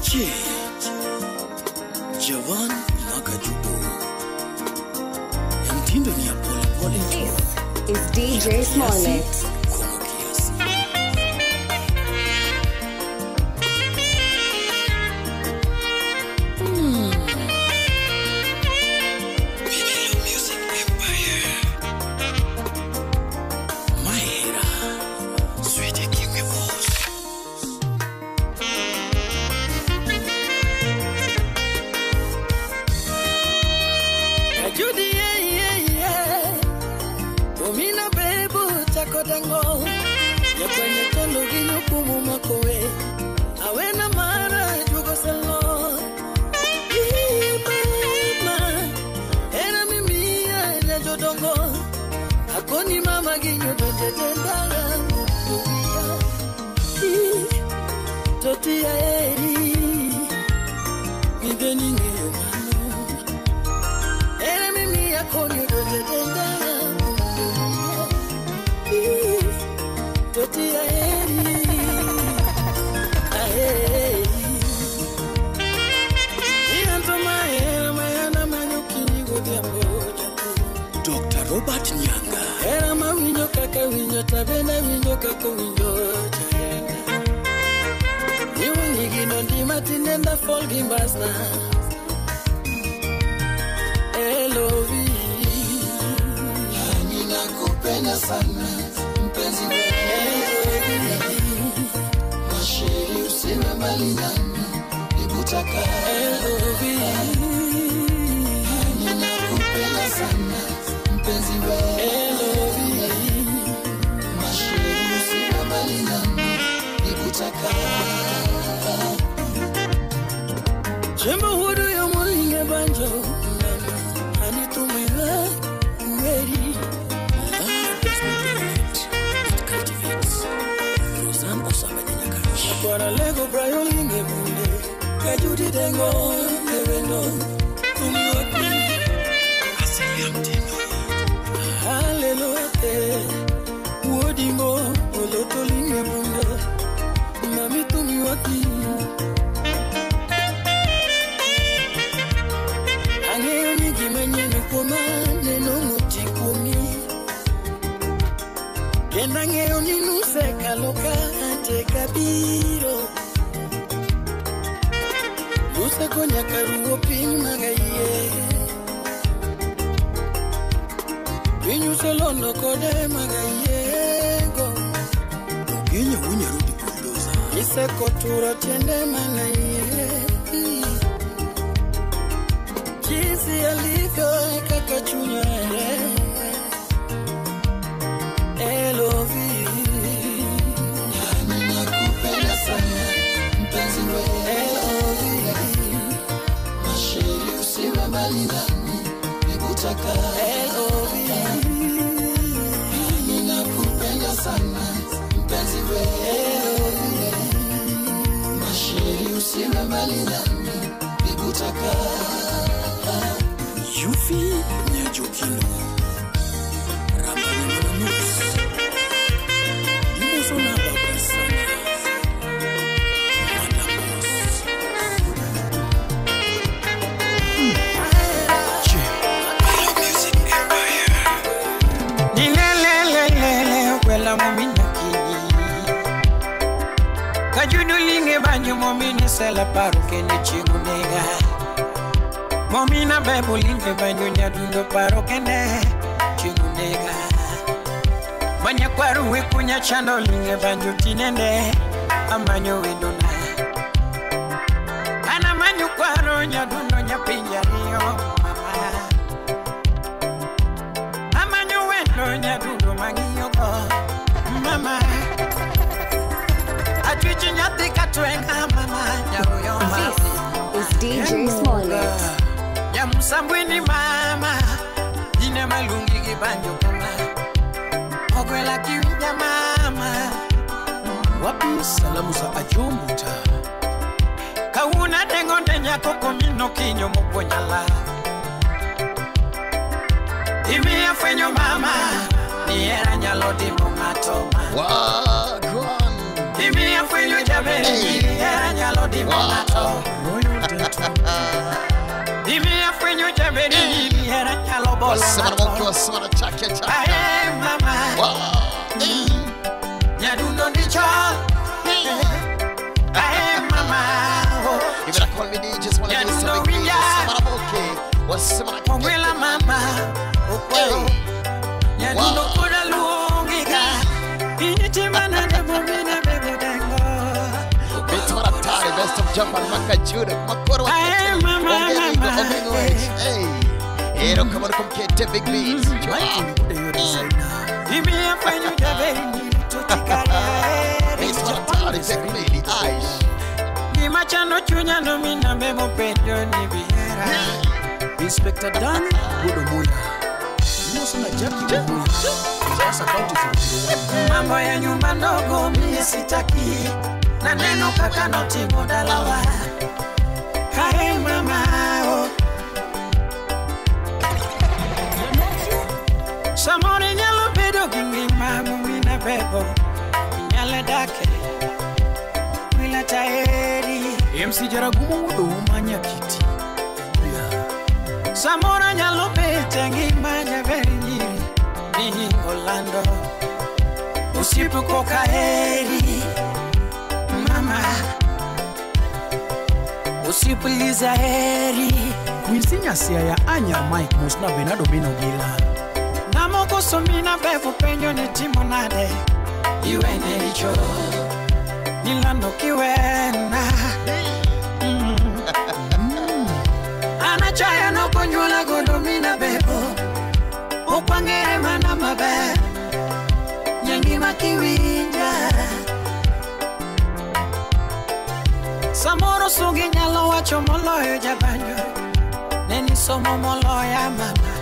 Che Jawan Makajubo ya mtindo ni ya pole pole. This is DJ Smollett. Dr. Robert Nyanga. Era mawinjo kaka winjo tabena winjo kaka winjo chaenda. Iwinyi gino ndima tinenda folgi mbasna. LOV. Ninakupenda sana mpenzi wewe. Masheri usiwe mbali nami nikutaka. LOV. Ninakupenda sana mpenzi wewe. LOV. Masheri usiwe mbali nami nikutaka. Chembo hudu ya mulinge banjo anitumela uweri. It cultivates. Rosanne Osabanyakash. Akwara lego brayo linge bunde kajudi dengo nevendo tumiwati. Asili ya mtindo. Halelote uodingo oloto linge bunde mami tumiwati. Ang'eyo ni gima nyien kuoma neno moti kuomi. Kendo ang'eyo ni nusekalo ka ante kabiro. Nusekonya karuwo piny magayie. Piny uselondo kode magayiego. Ogenyo wunyarudi bulldozer. Isekoturo tiende magayie. Jinsi alivyo kaka chunya LOV. Ninakupenda sana mpenzi wewe. LOV. Masheri usiwe mbali nami nikutaka. LOV. Ninakupenda sana mpenzi wewe. LOV. Masheri usiwe mbali nami nikutaka. Yufi Nyajokino Rambanyamanus Imosona Babasana Madamos. Che Music Empire. Nilelelelele wela momina kinyi. Kajudulinge banjo momini sela paro kene chingunega. Momina bebo linge banyo nyadundo paro kene chingunega. Manya kwaru wikunya chando linge banjo tinende amanyo wendona. Ana manyo kwaru nyadundo nyapinya rio mama. Amanyo wendo nyadundo mangiyoko mama. Achuchi nyathi katwenga mama nyaruyo mama. This is DJ Smollett. Ya msambweni mama ine malungi gibanjo kama ogwela kiwinja mama. Wapi salamu za ajomuta. Kauna dengo ndenya koko mino kinyo muponyala. Imi afwenyo mama niera nyalo dimo matoma. Wagwan. Imi afwenyo jaberi niera nyalo dimonato. Royal Dental. Imi afwenyo jaberi hera nyalo bolo. Wasema chake chake. Ae mama. Nyadundo ndicho. Ae mama. You better call me DJ Smollett. Nyadundo winja. Wasema Ongela mama. Okwelo. Nyadundo koda luongiga. Initimana ne momina bebo dango. Best of Japan Makajuda Makoro. Hey mama, mama. Hey. Ero kama kumkete big beats. Imi afwenyo jaberi totikare. Big beats. Gima chando chunya no mina bebo penjo ni bihera. Inspector Dan Budomuya. Mosna Jackie Obuya. Sasa county 001. Mambo ya nyumba ndogo mie sitaki. Na neno kaka notimo dalawa. Kae mama oh. Samore nyalo bedo gi ngima mumina bebo. Inyalo dake wila taeri. MC Jaragumo wuodo umanya kiti. Samora nyalo bete ngima jaberi nyiri. Nihingo lando usiku kokaheri. Mama usipuliza heri. Quincy Nyasia ya Anya Mike Musna Benado Bino Gila. Namoko somina bevu penjo ni timo nade. Iwene richo nilando kiwena. Anachaya no konyuola godo mina bebo. Okwangere mana maber. Nyangima kiwinja. Samoro sugi nyalo wacho moloyo jabanjo. Neni somo moloya mama.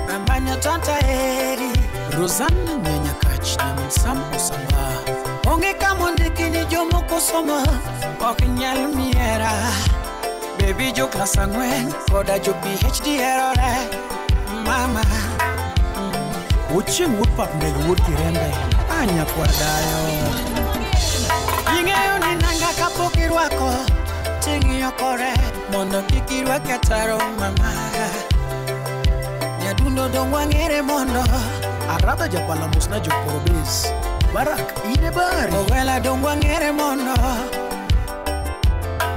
Mamanya tata heri. Rosanna Nyanyakach na Minsam Osamba. Onge kamondiki ni jomoko somo. Ok nyal miera. Baby jo class ang'wen koda jo PhD erore. Mama Ochieng' wuod pap ndege wuod Kirembe. Anya kwar dayo. Ing'eyo ni nanga kapok irwako ting'iyo kore mondo kik irwak ataro mama. Nyadundo dong wang'ere mondo. Arada japala mosna joporobes. Barak ine bari. Owela dong wang'ere mondo.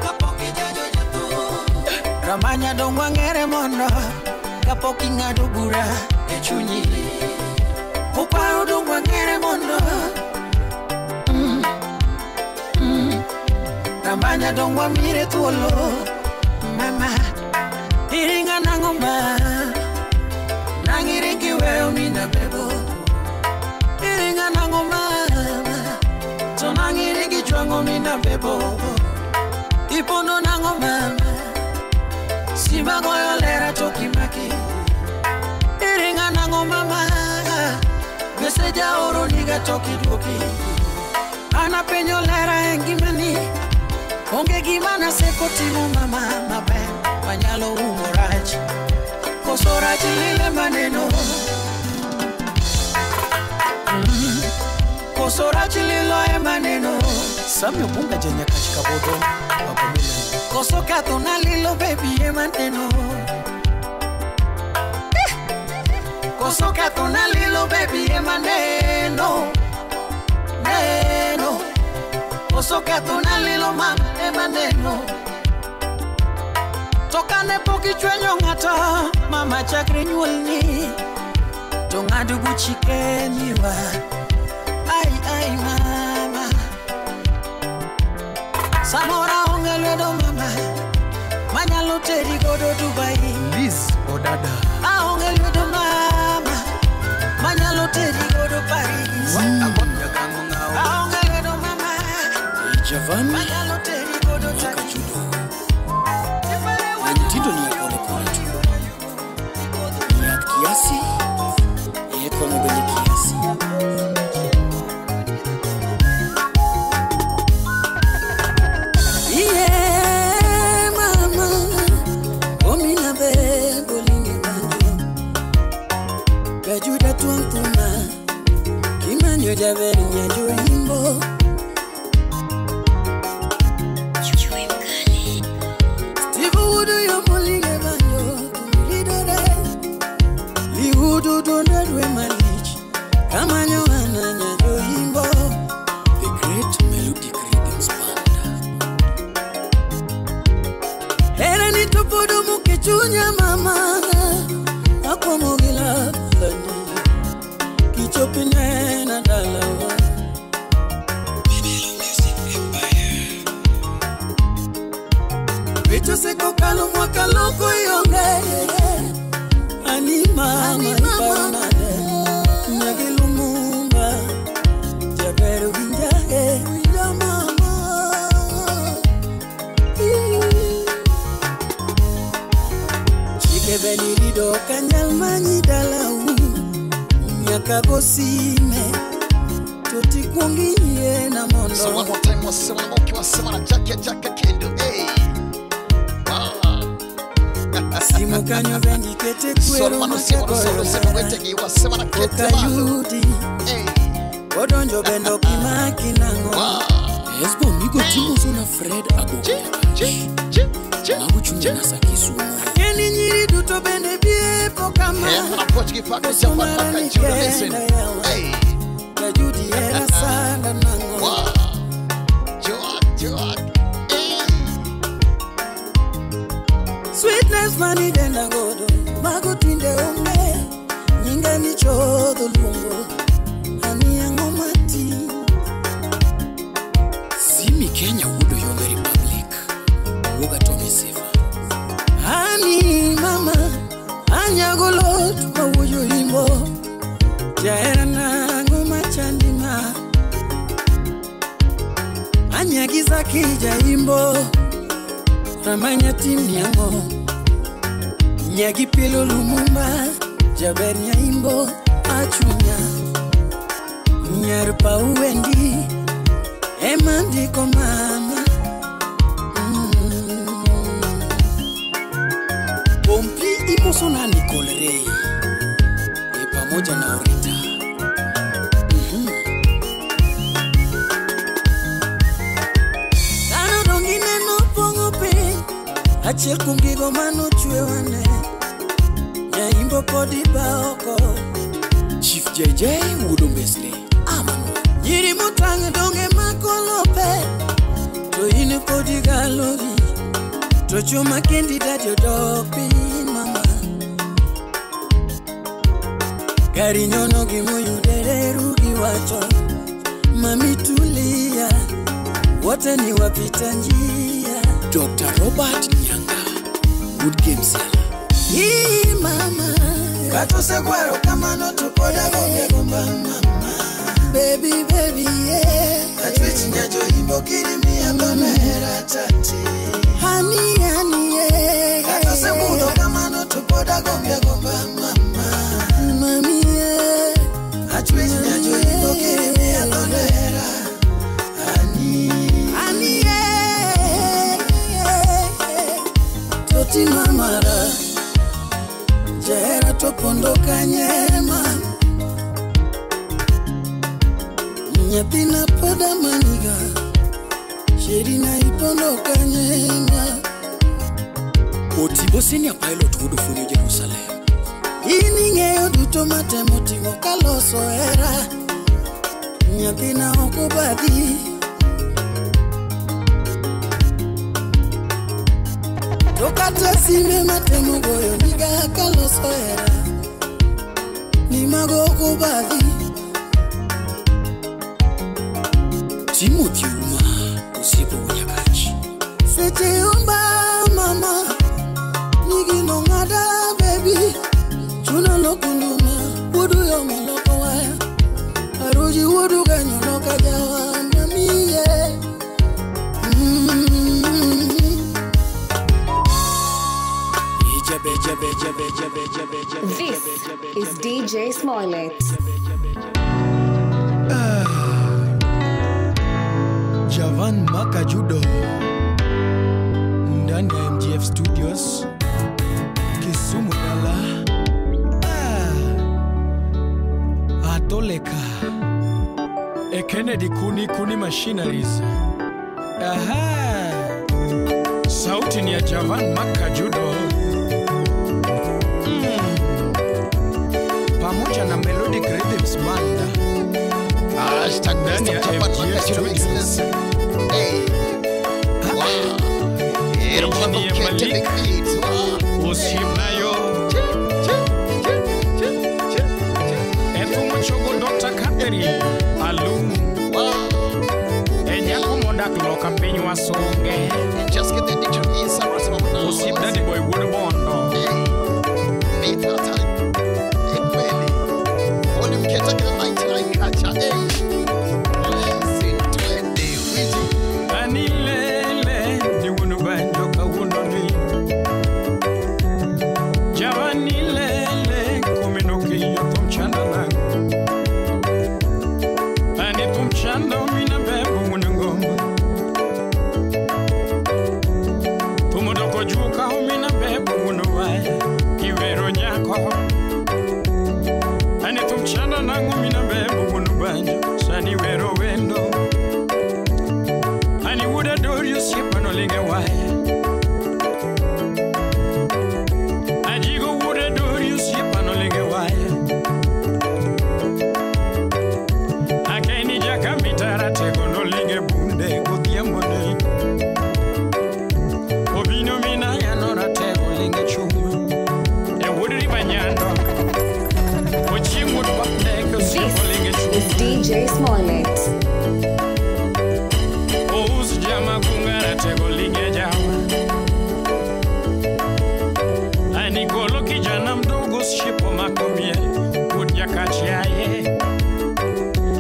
Kapok ijajo jatuo. Ramanya dong wang'ere mondo. Kapok ing'ado bura e chunyi. Uparo dong wang'ere mondo. Ramanya dong wamire thuolo. Mama iringa nang'o ma. Nang'iringi weyo mina bebo. Iringa nang'o mama. To nang'iringi chwango mina bebo. Ipondo nang'o mama. Simba goyo lera to kimaki. Iringa nang'o mama. Meseja oro niga to kiduoki. Ana penjo lera e ngimani. Onge gima naseko timo mama maber manyalo umo rach. Koso rach lile maneno. Koso rach lilo e maneno. Sami Obunga janyakach kabodo Baba Milan. Koso ketho na lilo baby e maneno. Koso ketho na lilo baby e maneno. Neno. Koso ketho na lilo mama e maneno. To kane pok ichwenyo ng'ato mama chakre nyuolni. To ng'ado buchi keniwa. Ai ai mama. Samora onge lwedo mama. Manyalo teri godo Dubai. Liz Odada. Aonge lwedo mama. Manyalo teri godo Paris. Aonge lwedo mama. Javan Manyalo teri godo Makajudo. Mtindo ni ya pole pole tu. Ni ya kiasi. Yeko mwenye kiasi. Yeah, mama. Omina bebo linge banjo. Gajuda tuantuma. Kimanyo jaberi nyajo imbo. Adundo dwe malich kamanyo ananya joimbo. The Great Melodic Rhythms Band. Hera ni to pod omuke chunya mama. Akuomo gi ladhani kichopo inena dalawa. Weche osekokalo mwaka loko ionge. Ani mama iparo nade nyagi Lumumba jaber winja e winja mama. Chike be nirido ok anyal manyi dalau nyaka go sime to tikuong iyiena mondo. So one more time wasema na moki wasema na chake chake kendo hey. Simu kanyo bendi kete kwero okayudi odonjo bendo kimaki nang'o. Esbo migo timoso na Fred Agogo mago chunya na sa Kisumu. Ng'eni nyiri duto bende biepo kama Kajudi hera sana nang'o. Sweetness mani denda godo mago tinde onge nyinga michodho luongo ani ang'o mati. Simi Kenya wuodo Yombe Republic wuoga Tommy Sifa. Ani mama anyago lot mawuoyo imbo jahera nang'o machandi ma anyagiza kija imbo ramanya tim niang'o nyagi pilo Lumumba jaber nyaimbo achunya nyar pauendi ema ndiko mama. Pompi imoso na Nicole Ray e pamoja na Orita. Dhano dongi neno pong'o piny achiel kuom gigo manochwewane nyaimbo pod iba oko. Chief JJ wuodo Mbesle Amano. Nyiri motang' donge mako lope to in pod igalori to chuma kendi dadi odok piny mama. Gari nyono gimoyudere rugi wacho mami tulia wote ni wapita njia. Dr. Robert Nyanga Good Game Sala. Hii mama katosegwaro kamano to pod agombe gomba mama. Baby baby yeah atwech nyajo imbo kiri miya dhona hera tati. Hani hani yeah katosebudho kamano to pod agombe gomba mama. Mami yeah atwech nyajo imbo kiri miya dhona hera hani hani yeah toti mamara jahera to pondo kanyema. Nyathina pod amaniga sherina ipondo kanyema. Otibo senior pilot wuod Ofuonyo Jerusalem. In ing'eyo duto matemo timo kaloso hera nyathina ok obadhi. To kata sime matemo goyo niga kaloso hera ni mago ok obadhi. Timothy Uma osiepo Nyakach. Seche omba mama nigino ng'ada baby chuno lokunduma wuodu yomo loko waya aruji wuodu kanyo loka jawa mami yeah. This is DJ Smollett. Javan Makajudo ndani ya MGF Studios Kisumu dala. Atoleka E Kennedy Kuni Kuni Machineries. Aha. Sauti ni ya Javan Makajudo. Pamoja pamoja na Melodic Rhythms Band. Hashtag Ndani ya Mr. Chapat FGS Makachino Studios. Excellence. Hey. Wow. Erokamano Engineer Kete Malik. Big Beats. Wow. Osiepnayo Che, che, che, che, che, che. e thum chogo Dr. Catherine Alum Wow. e nyako modak loka piny wasunge. You just get the addiction inside us now. Osiep Daddy Boy wuod Bondo. Hey. Beat hatari. Eh, kweli. Volume Kete kila 99 kacha. Hey. Listen, twende, wiji. Anilele ni wuon banjo kawuono ni. Jawanilele komino kiyo thum chanda nang'o. Ani thum chanda mina bebo wuon ngoma. Thum odoko juka mina bebo wuon waya kiwero nyako. Ani thum chanda nang'o mina bebo wuon banjo sani wero wendo. Ani wuod Adori osiepa nolinge waya. Ajigo wuod Adori osiepa nolinge waya. Akeni jakamita ratego nolinge bunde godhiambo ni. Obino mina yano ratego linge chuma. E wuod Ribanyando. Ochieng' wuod Bandeke osiepa linge This chuma. is DJ Smollett. Ous jama kungara tego linge jawa. Anikolo kijana mdogo shipo makomie wuod jakachiaye.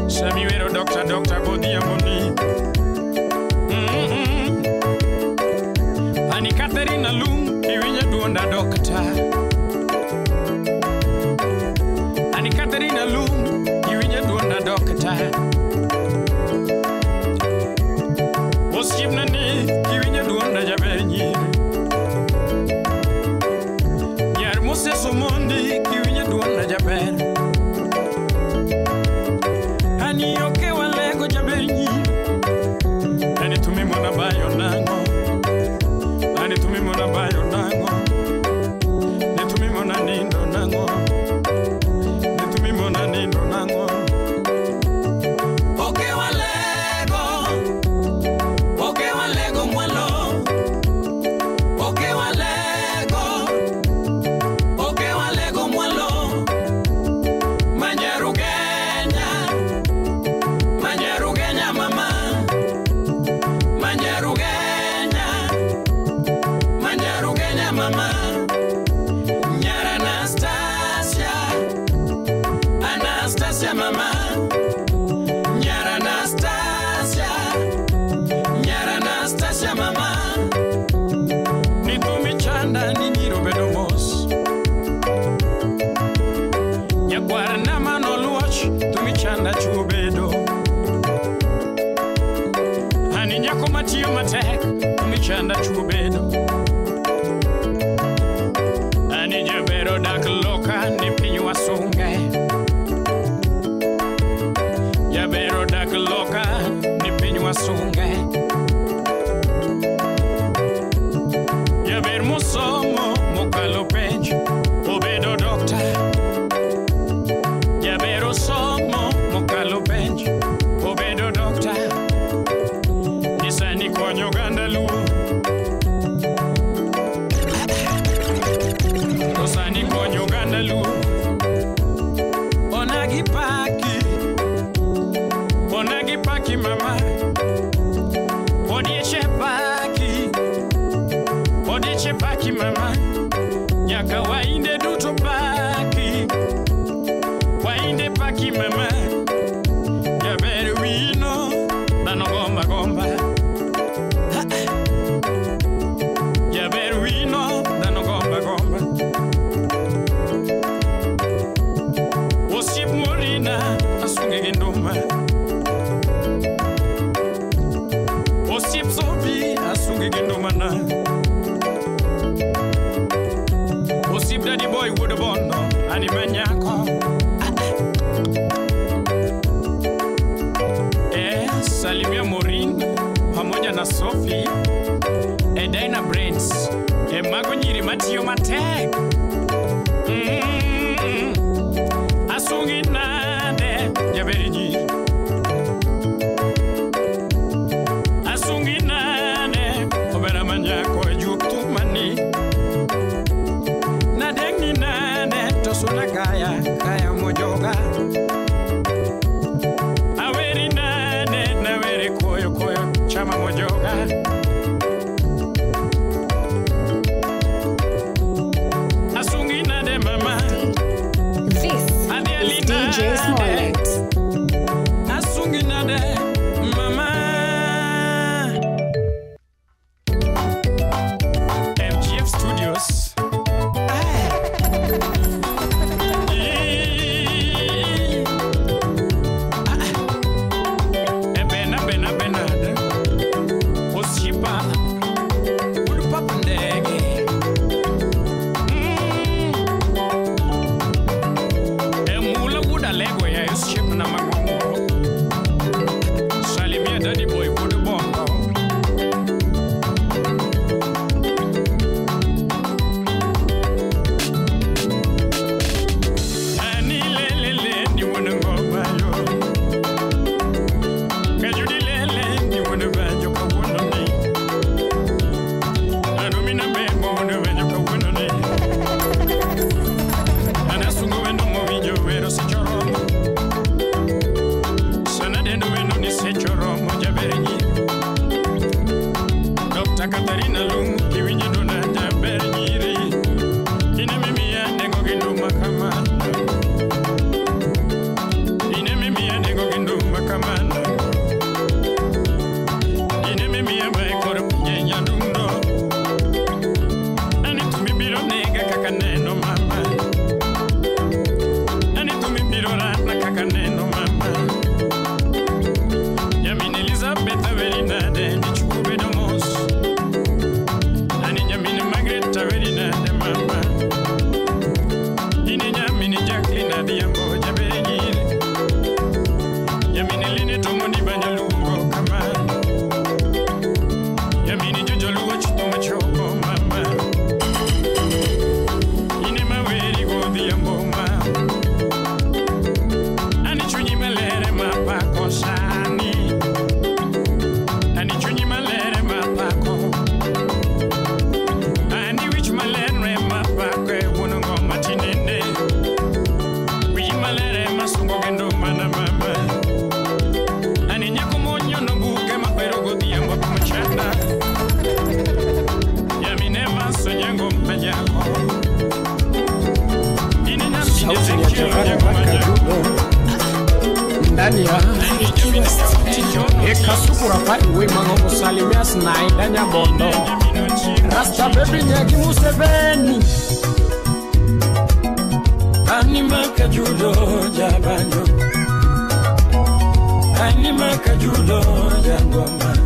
Samiwero dokta dokta godhiambo ni. Ani Catherine Alum kiwinjo duonda dokta. Ani Catherine Alum kiwinjo duonda dokta. Osiepna ni kiwinjo duonda jaber nyiri. Nyar Moses Omondi kiwinjo duonda jaber. Ani oke walego jaber nyiri. Ani tumi mona bayo nang'o. Ani tumi mona bayo nang'o. Ne tumi mona nindo nang'o. Ne tumi mona nindo nang'o. Oke walego. Oke walego mwalo. Oke walego. Oke walego mwalo. Manyarugenya. Manyarugenya mama. Manyarugenya. Manyarugenya mama. Nyara Anastasia. Anastasia mama. Nyara Anastasia. Nyara Anastasia mama. Ni thumi chanda ni nyiro bedo mos. Nyakwar nama noluoch thumi chanda chuo bedo. Ani nyako matiyo matek thumi chanda chuo bedo. Ani jaber odak loka ni piny wasunge. Jaber odak loka ni piny wasunge. Jaber mosomo mokalo penj obedo dokta. Jaber osomo mokalo penj obedo dokta. Ni sani konyo oganda luo. To sani konyo oganda luo. Onagi paki. Onagi paki mama. Odieche paki. Odieche paki mama. Nyaka wainde duto paki. Wainde paki mama. Jaber wino dhano gomba gomba. Jaber wino dhano gomba gomba. Osiep Morina asunge gi nduma. Osiep Sophie asunge gi nduma na. Osiep Daddy Boy wuod Bondo ani manyako. Eh, salimia Morin pamoja na Sophie e Dina Brains e mago nyiri matiyo matek. Mama MGF Studios. Ebena bena benada Oshipa Ulupapandege Emula wuda lego ya Oship na mangongo Salimia daddy boy budu bongo Ani lelele ni wana ngoma yo Kajudi lele ni wana banjo ka wana ni Anumina bebo wana banjo ka wana ni Anasungu wendo movinjo wero se choromo Sana dendo wendo ni se choromo jaberenyi Dr. Katarina Lung kiwinjo dona jaberenyiri Ine mimia nengo ginduma kamano Ine mimia nengo ginduma kamano Ine mimia mae koro pinye nyadundo Ani tumibiro nega kaka neno mama Ani tumibiro rana kaka neno mama Nyamini Elizabeth averina de ndichube domos Ani nyamini Margaret averina de mama Ine nyamini Jacqueline Adhiambo jabenyiri Nyamini Line Tomondi Banyalugo kama Nyamini Jojo Luo chito machoko mama Ine maweri godhiambo ma Ani chunyi malere mapako sani Ani chunyi malere mapako Ani wich malere mapako e wuon ngoma tinende Wich malere masungo kendo mana mama Ani nyako monyono buke makwero godhiambo kumchanda Yamine maso nyango manyako Ine nyamine Sauti ya Ezekiel Jafari nyango manyako Makajudo ndani ya Ekasukura pari wema ngoko salimia Snaida Nyabondo Rasta baby Nyaki Museveni Ani makajudo jabanjo Ani makajudo jangoma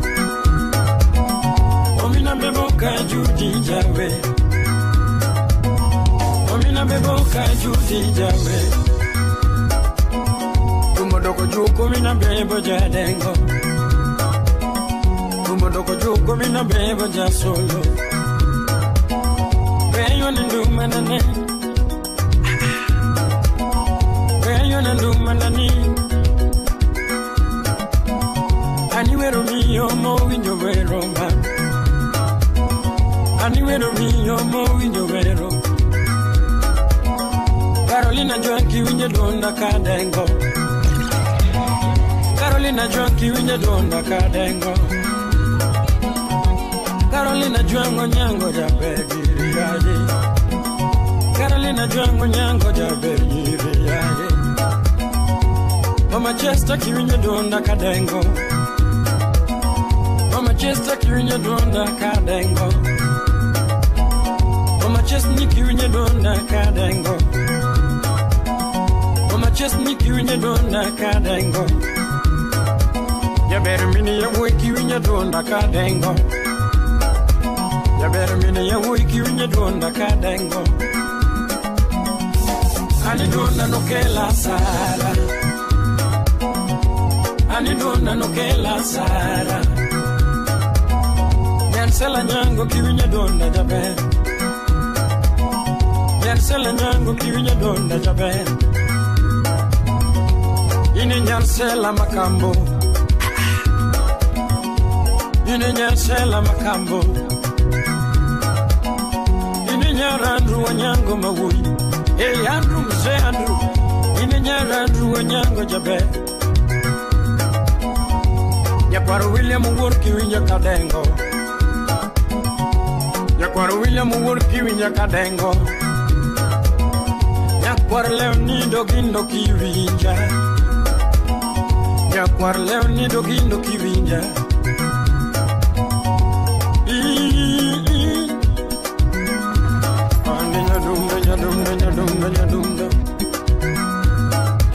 Omina bebo kajudi jawe Omina bebo kajudi jawe Kumodoko juko mina bebo jadengo Kumodoko juko mina bebo jasolo Beyo nendumanane Beyo nendumanani Ani wero miyo mo winjo wero ma Ani wero miyo mo winjo wero Carolina Joanki winjo donda kadengo Carolina Joanki winjo donda kadengo Carolina Joango nyango jaber yaye Carolina Joango nyango jaber yaye Mama Chester kiwinjo donda kadengo Mama Chester kiwinjo donda kadengo Mama Chester kiwinjo donda kadengo Mama Chester kiwinjo donda kadengo Jaber mini ya wuoyi kiwinjo donda kadengo Jaber mini ya wuoyi kiwinjo donda kadengo Ani donda nokela sara Ani donda nokela sara Nyansela nyango kiwinjo donda jaber Nyansela nyango kiwinjo donda jaber Ine nyansela makambo Ine nyansela makambo Ine nyarandru wanyango mawui Hey Andrew mzee Andrew Ine nyarandru wanyango jaber Nyakwaro William wuor kiwinjo kadengo Nyakwaro William wuor kiwinjo kadengo Nyakwar Leonido gindo kiwinja Nyakwar leo ni dogindo kiwinja. Ane nyadumda nyadumda nyadumda.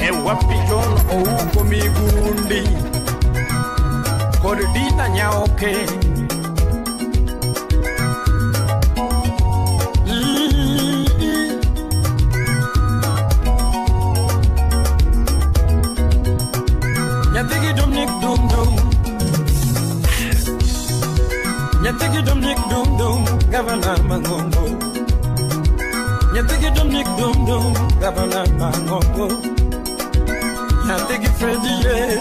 E wapi John ouko migundi kod Dina Nyaoke. Nyathigi Dominic Dum Dum, Nyathigi Dominic Dum Dum, Gavana Mangongo. Nyathigi Dominic Dum Dum, Gavana Mangongo. Nyathigi Freddy, yeah.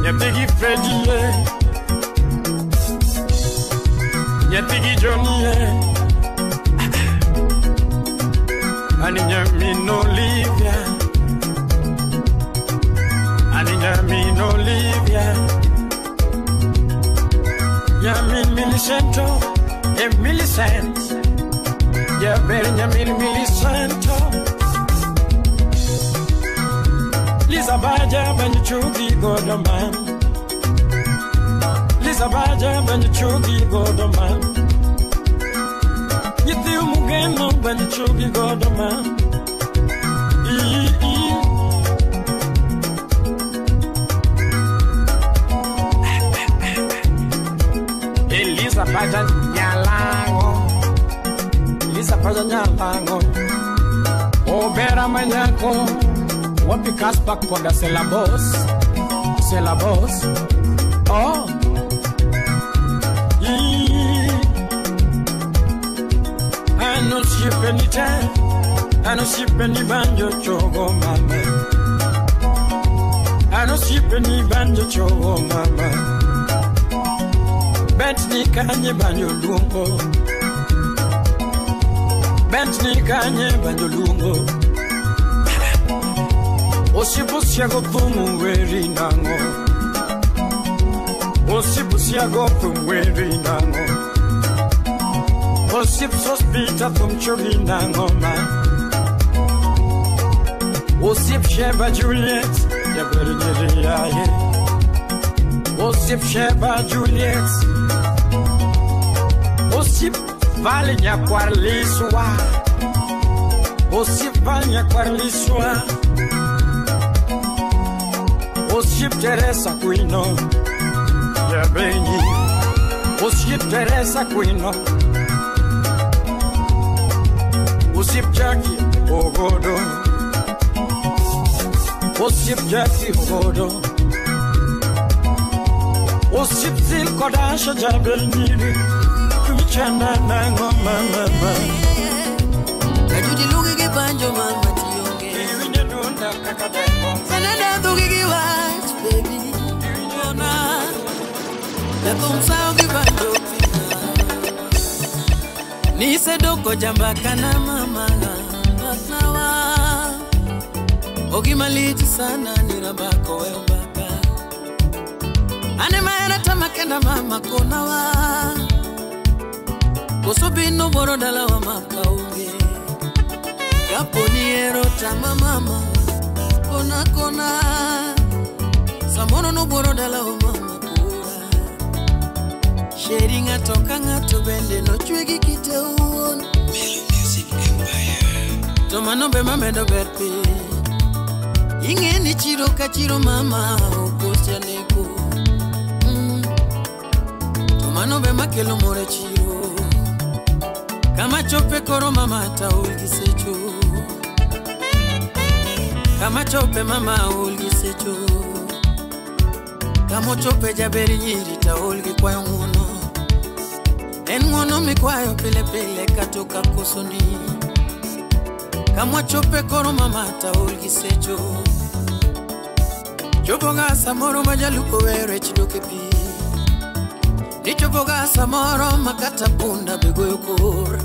Nyathigi Freddy, yeah. Nyathigi Johnny, yeah. Ani nyamin Olivia, ani nyamin Olivia. Nyamin Millicento, e Millicent. Jaber nyamin Millicento. Lisa Baja banyo chugi godo mam. Lisa Baja banyo chugi godo mam. Nyithi mugeno banyo chugi godo mam. Elisa Baja nyalango, Lisa Baja nyalango. Obera manyako. Wapi Kaspa koda selabos, selabos. Oh, anosiepe ni te, anosiepe ni banjo chogo mama, anosiepe ni banjo chogo mama. Bet ni kanye banjo lungo, bet ni kanye banjo lungo. Osibusiago thumu weri nango, Osibusiago thumu weri nango. Osip sospita thum chogi nango ma. Osip Sheba Juliet, ya beri yaye. Osip Sheba Juliet. Osip vale nyakwar liswa, Osip vale nyakwar liswa. Osip Teresa Quino, ya beni. Osip Teresa Quino. Osip Jackie Ogodo, Osip Jackie Ogodo. Osip Zil Kodasha Jabel Niri, Kumichana nango mama. Kajudi lugi gi banjo mama tionge. Iwinyo dunda kakadeko. Sanada dhugi gi wach baby. Ona. Nakumsao gi banjo pina. Nisedoko jambaka na mama. Nawa. Ogimaliti sana nirabako we umbaka. Ane maera tamakenda mama konawa. Kosobino borodala wa makaunge. Kaponiero tama mama. Kona kona. Samono no borodala wa mama kura. Sheri ngato ka ngato bende no chwegi kite uon. Melo Music Empire. To mano be mamedo berpi. Ingeni chiro kachiro mama okosia neko. To mano be makelo more chiro. Kama chope koro mama taulgi secho. Kama chope mama ulgi secho. Kama chope jaberi nyiri taulgi kwayo ngono. En ngono mikwayo pile pile katoka kosoni. Kama chope koro mama taulgi secho. Chopoga samoro majaluko were chidoke pi. Nichopoga samoro makata punda begoyo kor.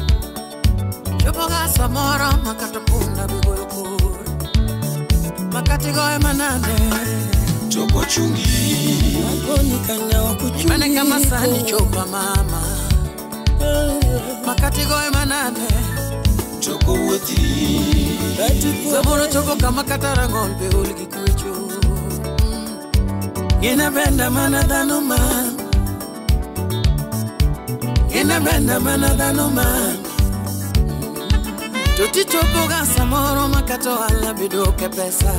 Chopoga samoro makata punda begoyo kor. Makati goe manane Choko chungi Makoni kana wakuchungi. Mane kama sani chopa mama. Makati goe manane to kowuothi. Samoro chopo kama kata rang'ol be ol gi kwecho. Gina benda mana dhano ma, gina benda mana dhano ma. To tichopo ga samoro ma kata ohala be duoke pesa.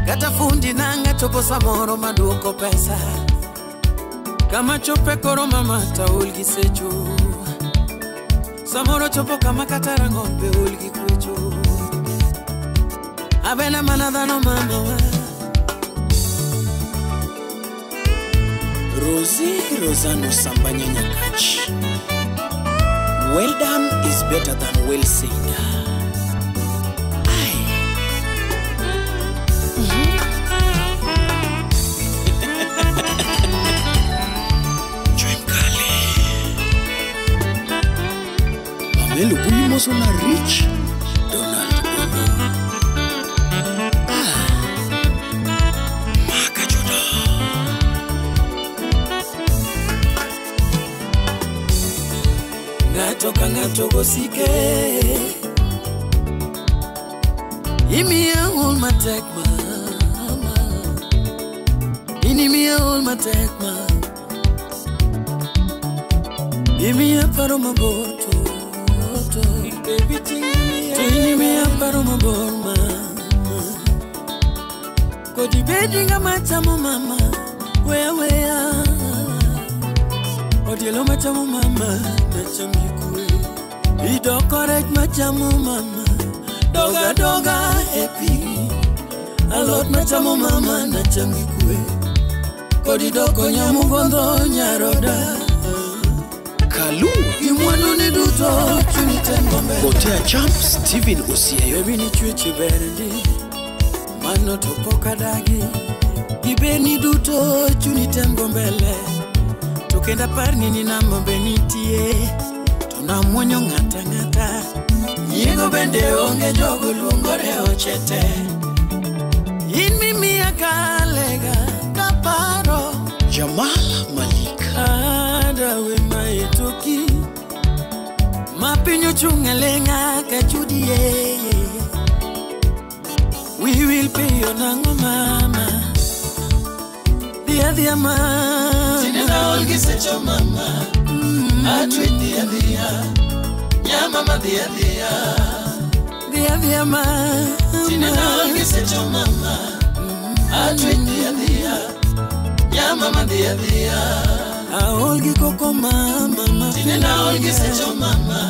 Kata fundi nanga chopo samoro ma duoko pesa. Kama chope koro mama taol gi secho. Samoro chopo kama kata rang'ol be ol gi kwecho. Abena mana dhano mama wa. Rosie Rosano Sambanya Nyakach. Well done is better than well said. Aye. Join Kale. Pamelo Bulimoso na Rich Donald Ono. Ah. Maka Judo. Ng'ato ka ng'ato gosike. Imiya ol matek mama. Inimiya ol matek ma. Imiya paro mabor to to. To inimiya paro mabor ma. Kodi bedi ng'ama chamo mama. Weya weya. Odielo machamo mama. Nacham gi kwe. Idoko rech machamo mama. Doga doga e pi. Alot machamo mama nacham gi kwe. Kodi doko nyamugondho nyaroda. Kalu Gi mwandu ni duto chunyi tengo mbele. Gotea Champ Steven Osieyo. Baby ni chwechi ber ndi. Mano to pok adagi. Giberni duto chunyi tengo mbele. To kendo apar ni namba be nitie. To namuonyo ng'ata ng'ata. Nyiego bende onge jogo luongore ochete. In mimiya kalega kaparo. Jamal Malik. Adawe maetoki. Ma piny ochung' aling'a ka chudie. We will pay your nang'o mama. Dhi adhiya mama. Tinde naol gi secho mama. Atwech dhi adhiya. Nyamama dhi adhiya. Dhi adhiya mama. Tinde naol gi secho mama. Atwech dhi adhiya. Nyamama dhi adhiya. Aol gi koko mama. Tinde naol gi secho mama.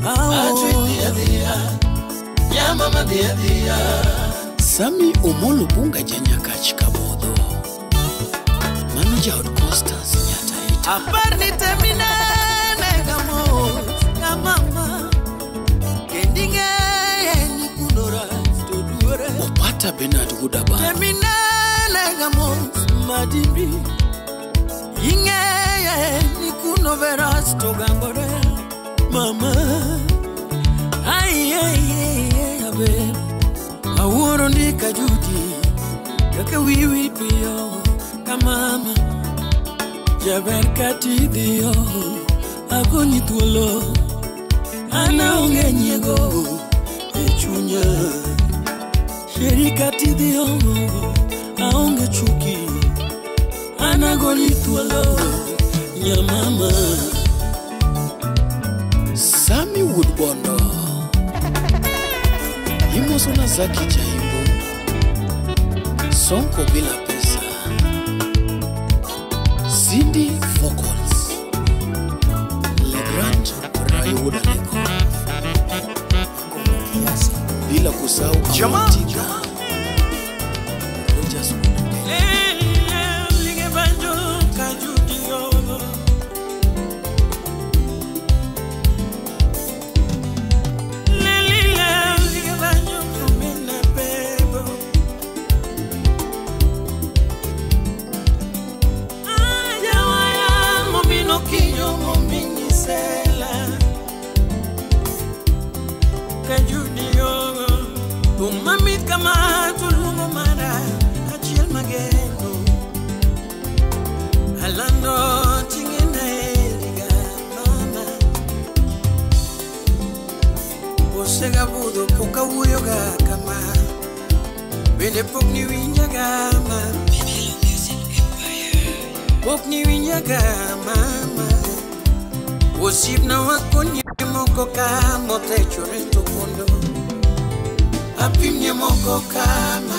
Atwech dhi adhiya. Nyamama dhi adhiya. Sami Omolo Bunga Janyakach Kabodho. Mano jaod Constance Nyataita. Apar ni teminene gamos ka mama. Kendi ng'eye ni kuno rach to duore. Opata Bernard Gudaba. Teminene gamos madimbi. Ing'eye ni kuno be rach to gangore. Mama. Ai ai ai abe. Awuoro ndi ka Judy. Kaka wiwi piyo ka mama. Jaber kati dhiyo. Agonyi thuolo. An aonge nyiego e chunya. Sheri kati dhiyo. Aonge chuki. An agoni thuolo. Nyamama. Sami Woodbondo. Imoso na Zaki Chaimbo. Sonko bila pesa. Cindy Vocals. Legrand Rayo Daleko. Bila kusahau Amotika. Rogers Mamit kama winjaga mama. Pok ni winjaga mama. Osiepna wakonye moko ka mothechore to kondo. Apimie moko kama.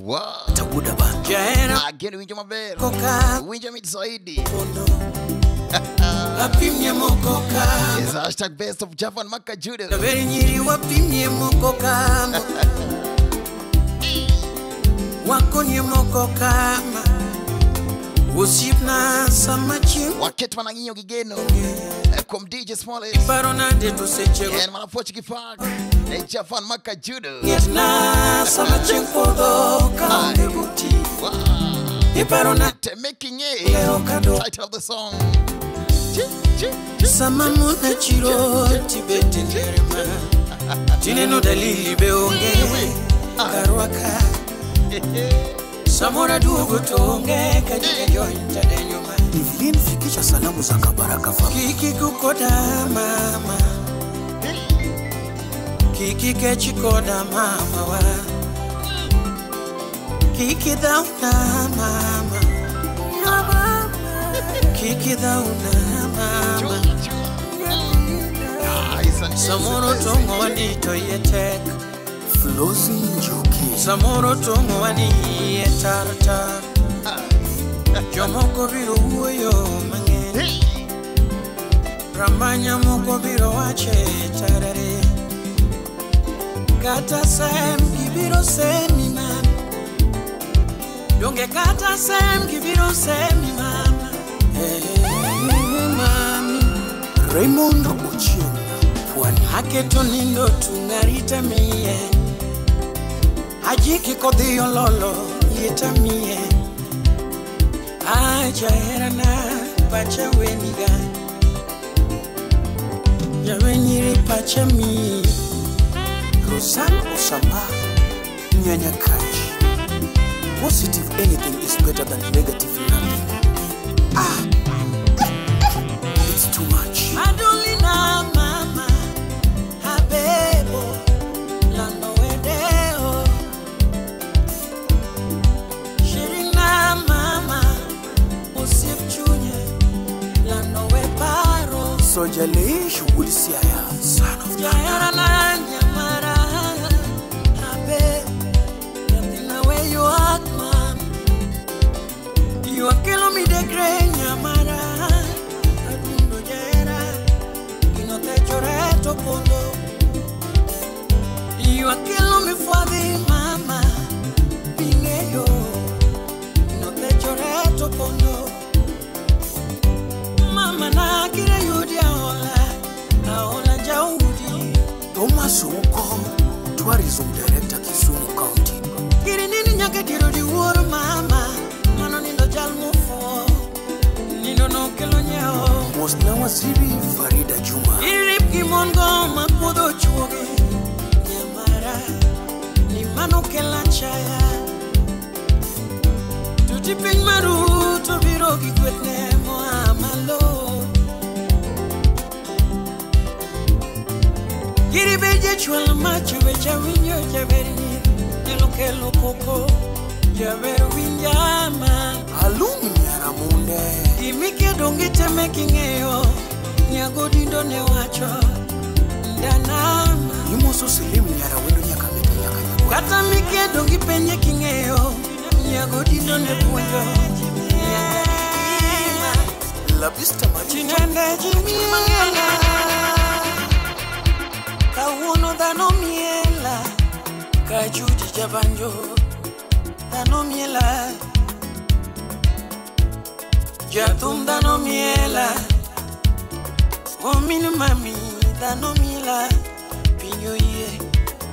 Wow. Tabuda ba. Jahera Ageno winjo maber. koka Winjo mit zaidi. kondo. Apimie moko kama. Is hashtag best of Javan Makajudo. Jaber nyiri wapimie moko kama. Wakonye moko kama. Osiepna sama chieng' Waket mana ng'iyo gi geno. Kuom DJ Smollett. Iparo nade to sechego En mana puoch gi pak. Ne Javan Makajudo. Ng'etna sama chieng' podho kaonge buti. Wow. Iparo na Making leo it. kado Title of the song. Chi, chi, chi. Sama mona chiro tibete ndiere ma. Tineno dalili be onge karwaka. Samora duogo to onge ka jony tadenyo ma. Evelyn fikisha salamu za Kabaraka family. Kiki kukoda mama. Kiki kechi koda mama wa. Kiki dhauna mama. Kiki dhauna mama. Samoro tongo wani to yetek. Flozi Njoki. Samoro tongo wani ye tar tar. Jomoko biro wuoyo mang'eny. Rambanya moko biro wache tarare. Kata sem gibiro semi mama. Donge kata sem gibiro semi mama. Hey, mami. Raymond Ochieng. Pwani. Aketo nindo tungarita mie. Ajiki kodhi ololo lieta mie. Aja herana pacha weniga. Jawenyiri pacha mi. Rosan Osama. Nyanya Kaji. Positive anything is better than negative nothing. Ah. It's too much. Madolina mama. Habebo. Lando wedeo. Shirina mama. Osip chunya. Lando weparo. Sojale shughuli siaya. Son of Jahera na nyamara. Habe. Nyathina we ywak mam. Ywak kelo midekre nyamara. Adundo jahera. Gino thechore to pondo. Ywak kelo mifwadhi mama. Bing'eyo. Gino thechore to pondo. Mama na kire yudi aola. Aola jaudi. Thomas Uko, Tourism Director, Kisumu County. Giri nini nyaka diro di wuoro mama. Mano nindo jal mofuo. Nindo nokelo nyiewo. Mosna Waziri Farida Juma. Irip gi mon go mapuodho chuogi. Nyamara ni mano kelo achaya. Tuti piny maru to biro gi gwethne moa malo. Giri be jachwal macho be jawinjo jaber nyiri. Nyalo kelo koko jaber winjama. Alumi Nyaramunde. Gimikedo ngiteme king'eyo. Nyagodindo ne wacho ndanama. Imoso Selim Nyarawendo Nyakamete Nyakanyakwa. Kata mikedo gi penye king'eyo. Nyagodindo ne puonjo. Nyaka Labista Maji. Tinende ji miela. Kawuono dhano miela. Kajuji jabanjo. Dhano miela. Jathum dhano miela. Omin mami dhano miela. Piny oyie.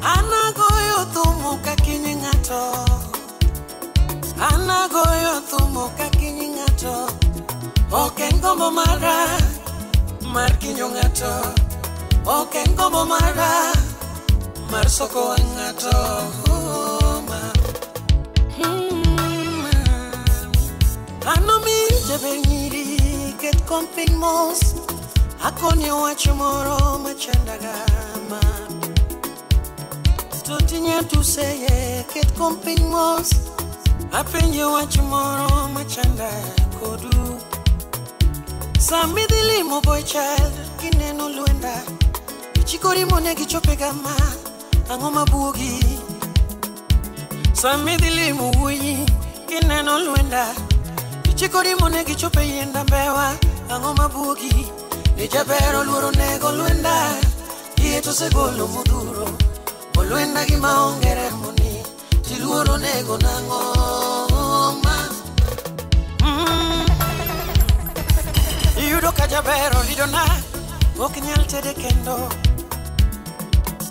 An agoyo thum ka kinyi ng'ato. An agoyo thum ka kinyi ng'ato. Ok en gombo mara mar kinyo ng'ato. Ok en gombo mara mar soko wang' ng'ato. Oh, ma. Ma. Ano mi jaber nyiri ket kom piny mos. Akoni wach moro machandaga ma. Totinya tuseye ket kom piny mos. Apenje wach moro machanda kodu. Sami dhi limo boy child kineno lwenda. Ichikori monegi chope gama ang'o mabuogi. Sami dhi limo wuoyi kineno lwenda. Ichikori monegi chope yienda mbewa ang'o mabuogi. Ni jaber oluoro nego lwenda. Iye to osegolo modhuro. Olwenda gima onge remo ni tiluoro nego nang'o ma. Iyudo ka jaber oridona ok nyal tede kendo.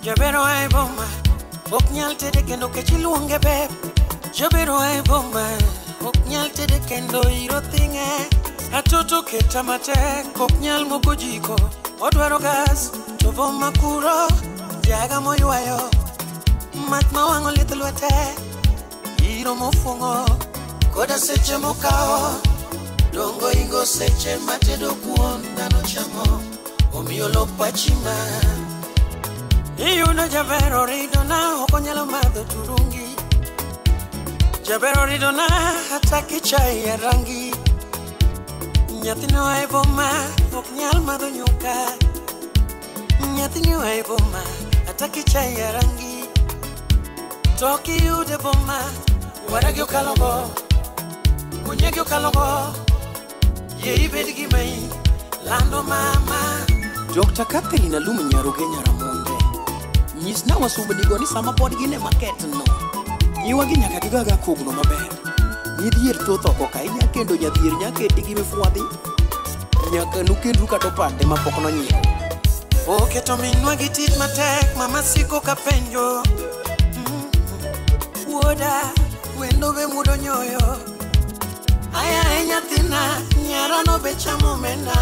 Jaber oa e boma ok nyal tede kendo kech iluonge beb. Jaber oa e boma ok nyal tede kendo iro thing'e. Atoto keta matek ok nyal moko jiko. Odwaro gas to boma kuro jaga moywayo. Mach mawang'o lith lwete iro mofuong'o koda seche mokawo. Dongo ingo seche matedo kuon dhano chamo omiyo lok pachi ma. Iyudo jaber oridona ok onyalo madho turungi. Jaber oridona hataki chai ya rangi. Nyathini oa e boma ok nyal madho nyuka. Nyathini oa e boma hataki chai ya rangi. To kiyude boma waragi okalogo kunyegi okalogo. Yie ibed gima in lando mama. Dr. Catherine Alum Nyaruge Nyaramonde. Nyisna wasumbnigo ni sama pod gin e market no. Nyiwagi nyaka gigaga kogno maber. Nyidhier thoth oko ka inya kendo jadhier nya keti gi mifwadhi. Nyaka nukendru kata opande mapok nonyiew. Oketo minwa gi tich matek mama siko ka penjo. Wuoda wendo be mudo nyoyo. Aya e nyathina nyarano be chamo omenda.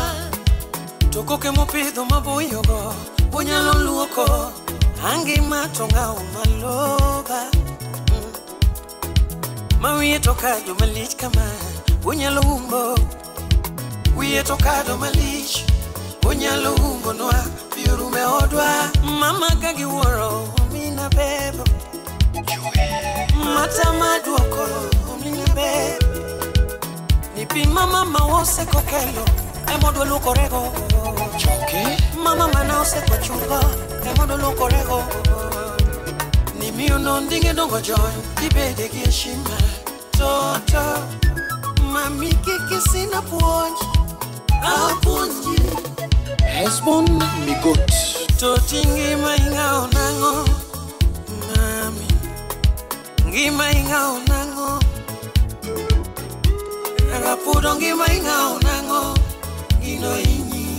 To koke mopidho maboyogo onyalo luoko. Angima to ng'awo maloba. Ma wiye to kado malich kama onyalo umbo. Wiye to kado malich onyalo umbo nwa pi orume odwa. Mama ka giwuoro omina bebo. Mata maduoko omina bebo. Ni mama ma osekokelo emodwa luokorego. Choke Mama mana osekochungo emodwa luokorego. Ni miyo nonding'e dongo jony ibede gi heshima. Toto mami kiki sina puonj apuonji. Hesbon Migot. To ti ngima ing'awo nang'o mami. Ngima ing'awo nang'o. Rapudo ngima ing'awo nang'o gino inyi.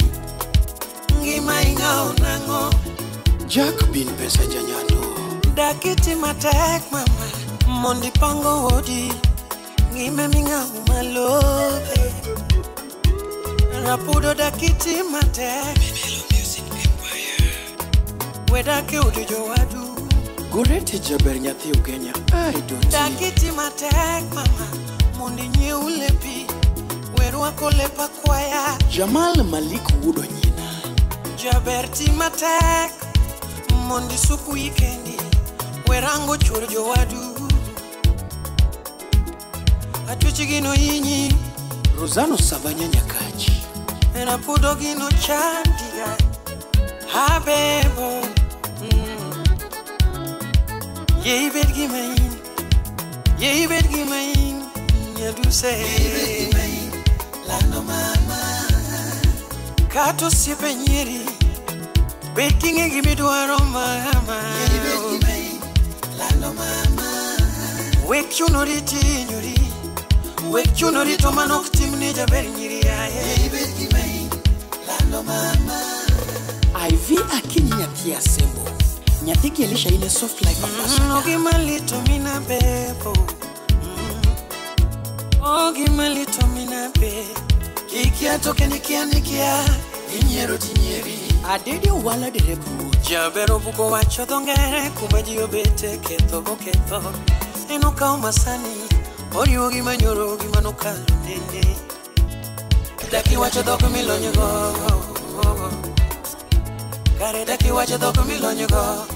Ngima ing'awo nang'o. Jack bin pesa janyando. Dakiti matek mama mondi pango odi. Ngima ming'awo malobe. Rapudo dakiti matek. Wedake odi jowadu. Gorete jaber nyathi Ugenya. Ai doti. Dakiti matek mama mondi nyiew lepi. Werwako lep akwaya. Jamal Malik wudo nyina. Jaber ti matek mondi suku ikendi. Werango chuor jowadu. Atwechi gino inyi. Rosano Savanya Nyakachi. Rapudo gino chandiga. Habebo. Ye ibed gima in. Ye ibed gima in. Nyaduse. Ye ibed gima in lando mama. Kata osiepe nyieri bed king'e gimidwaro mama. Ye ibed gima in lando mama. Wek chunori tinyori. Wek chunori to mano ok timne jaber nyiri aye. Ye ibed gima in lando mama. IV Akinyi nyathi Asembo. Nyathi gi Elisha ine soft life ambassador. Ogima lito mina bebo. Ogima lito mina be. Kikia toke nikia nikia inyiero tinyieri. Adede owala derebu. Jaber obuko wacho dho ngere kuma ji obete ketho boketho. En okawo masani oriwo gi manyoro gi manokalo nene. Daki wacho dhok milonygo. Kare daki wacho dhok milonygo.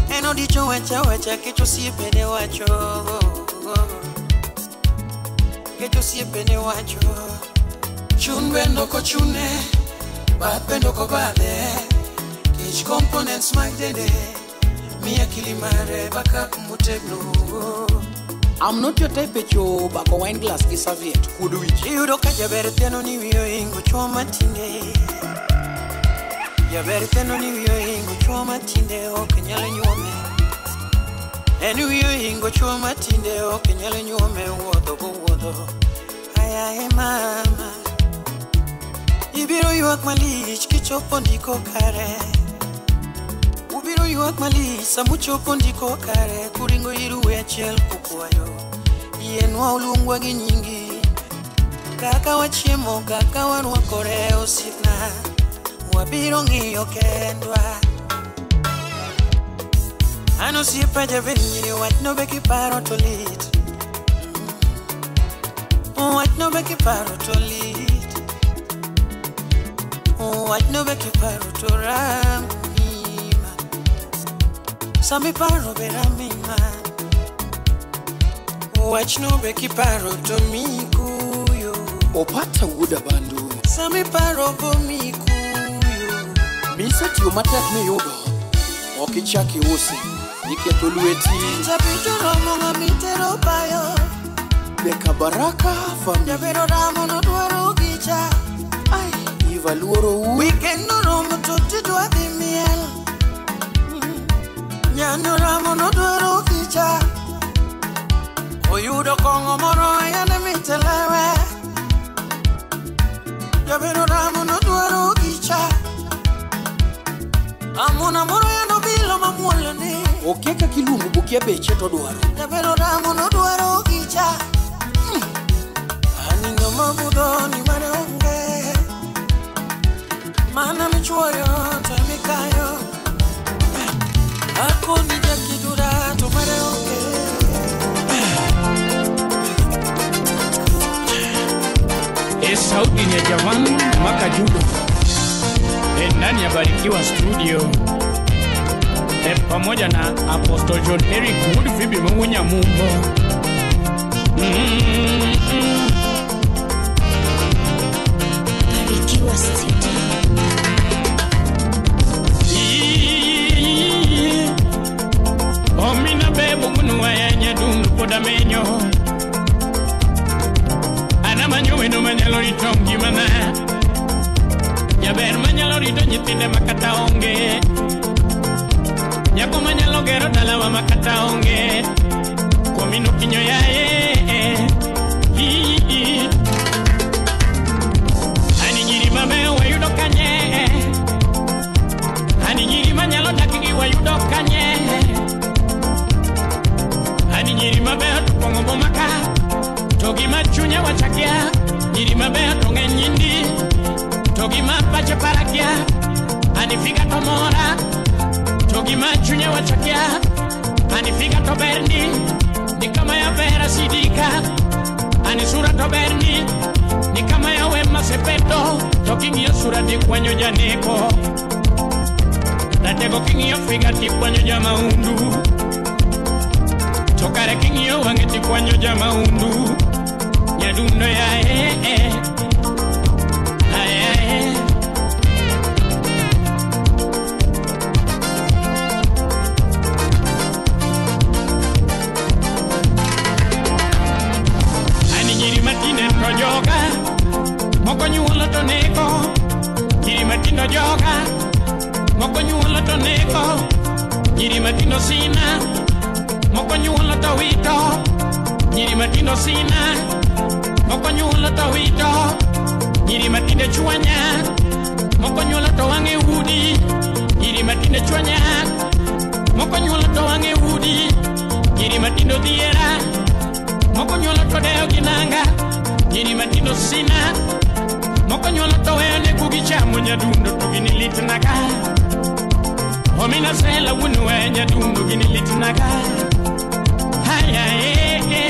En odicho wacha wacha kech osiepene wacho. Nikech osiepene wacho chun bende ok ochune, bath bende ok obadhe. Kech components mag dende miya akili mare backup motegno. I'm not your type echo bako wine glass gi serviette kuodo wich. Iyudo ka jaber thiano ni wiye ohingo chuo matinde. Jaber thiano ni wiye ohingo chuo matinde ok nyal nyuome. En wiye ohingo chuo matinde ok nyal nyuome wuotho gowuotho. Ayaye mama, ibiro ywak malich kichopo ndiko kare. Ubiro ywak malich samuchopo ndiko kare. Kuringo ir we achiel kukwayo yienwa oluongwa gi nyingi. Kaka wachiemo kaka warwakore osiepna, wabiro ng'iyo kendwa. An osiepa jaber nyiri wachno be kiparo to lit. Wachno be kiparo to lit. Wachno be kiparo to ramima. Samiparo be ramima. Wachno be kiparo to mikuyo. Opata wuoda bandu. Samiparo bo mikuyo. Misetiyo matek miyudo ok ichak iusi niketho lweti. Jabito romo ng'amitero bayo. Beka Baraka family. Jabero ramo nodwaro gicha. Ai, Iva luoro u. Weekend noromo to tidwa dhi miel. Nyano ramo nodwaro gicha. Oyudo kong'o moro yande mit e lewe. Jabero ramo nodwaro gicha. Amona moro yando bilo mamuol ni. Okia kaka iluongo bokia beche to dwaro. Jabero ramo nodwaro gicha. Anindo mabudho ni mane onge. Mana michuoyo to emikayo. Akoni jakidura to mane onge. E sauti ni ya Javan Makajudo. E ndani ya Barikiwa Studio. E pamoja na Apostle John Eric Wood Phoebe Mungunya Mumbo. Barikiwa Studio. Omina bebo munuwa ya nyadundu poda menyo. Ana manyo weno manyalo rito ngimana. Jaber manyalo rito nyithinde makata onge. Nyako manyalo gero dalawa makata onge. Komino kinyo yaye. Ani nyiri mabeyo wayudo kanye. Ani nyiri manyalo dak gi wayudo kanye. Ani nyiri mabeyo to pong'o boma ka. To gima chunya wachakia. Nyiri mabeyo to ng'eny nyindi. To gima pache parakia. Ani figa to mora. To gima chunya wachakia. Ani figa to berni. Ni kama ya Vera Sidika. Ani sura to berni. Ni kama ya Wema Sepeto. To king'iyo sura tikwanyo janeko. Ratego king'iyo figa tikwanyo jamaundu. To kare king'iyo wang'e tikwanyo jamaundu. Nyadundo ya eh. Ay ay. Ani nyiri matinde to joga. Moko nyuolo to neko. Nyiri matindo joga. Moko nyuolo to neko. Nyiri matindo sina. Moko nyuolo to wito. Nyiri matindo sina. Moko nyuolo to wito. Nyiri matinde chwanya. Moko nyuolo to wang'e udi. Nyiri matinde chwanya. Moko nyuolo to wang'e udi. Nyiri matindo dhiera. Moko nyuolo to deyo gi nanga. Nyiri matindo sina. Moko nyuolo to weyo ne kugi chamo nyadundo to gini litnaga. Omina sela wuon we nyadundo gini litnaga. Haya eh.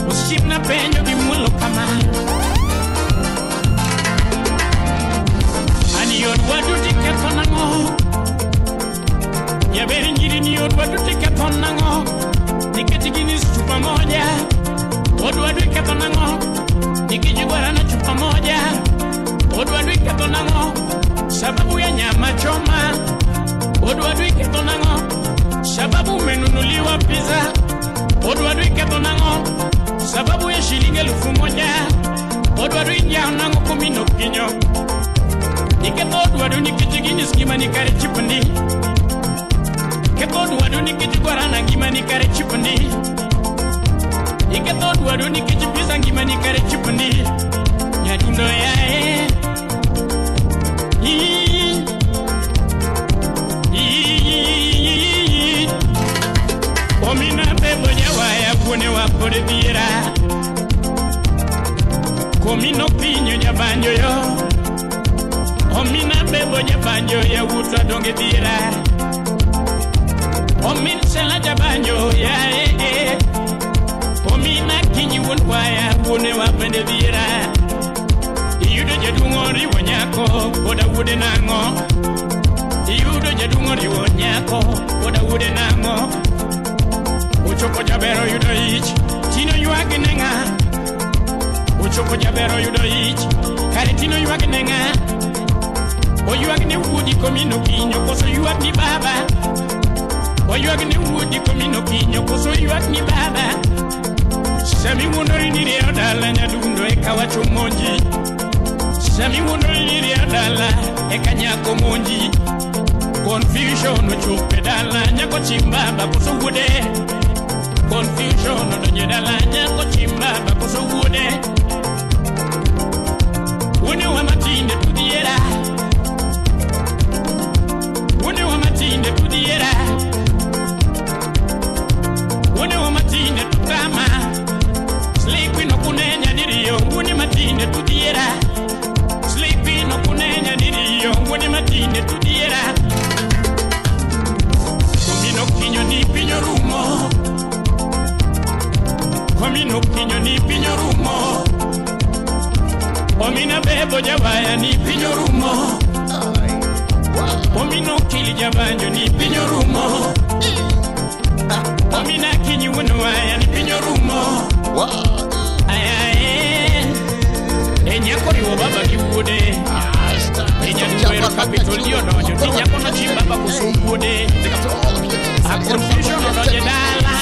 Osiepna penjo gi muolo kama. Ani od wadu tiketho nang'o? Jaber nyiri ni od wadu tiketho nang'o? Nikech gini chupa moja. choma. Odwadu iketho nang'o? Sababu umenunuliwa pizza. Odwadu iketho nang'o? Sababu ya shilingi 1000. Odwadu injao nang'o komino kinyo. Iketho odwadu nikech gini skima ni kare chipundi. Ketho odwadu nikech gwarana ngima ni kare chipundi. Iketho odwadu nikech pizza ngima ni kare chipundi. Nyadundo yae. Omina bebo nyawaya kuone wapore dhiera. Komino pinyo nyabanjo yo. Omina bebo nyabanjo ya wutwa donge dhiera. Omin sela jabanjo ya e. Omina kinyi wuon kwaya kuone wapende dhiera. Iyudo jaduong' oriwo nyako koda wuode nang'o. Iyudo jaduong' oriwo nyako koda wuode nang'o. Ochopo jaber oyudo ich, tino ywak ne ng'a? Ochopo jaber oyudo ich, kare tino ywak ne ng'a? Oywak ne wuodi komino kinyo koso ywak ni baba? Oywak ne wuodi komino kinyo koso ywak ni baba? Sami wuondori ni riyo dala nyadundo eka wacho monji. Sami wuondori ni riyo dala eka nyako monji. Confusion ochopo e dala nyako chimbaba koso wuode. Confusion odonjo dala nyako chimbaba koso wuode. Wuone wa matinde tudhiera. Wuone wa matinde tudhiera. Wuone wa matinde tutama. Sleeping okunenya diriyo. Wuone matinde tudhiera. Sleeping okunenya diriyo. Wuone matinde tudhiera. Komino kinyo ni pinyo rumo. Komino kinyo ni pinyo rumo. Omina bebo jawaya ni pinyo rumo. Omino kili jabanjo ni pinyo rumo. Omina kinyi wuonwaya ni pinyo rumo. Ayae. E nyako riwo baba gi wuode. E nyaduero capital ji odonjo ni nyako nochi baba koso wuode. A confusion odonjo dala.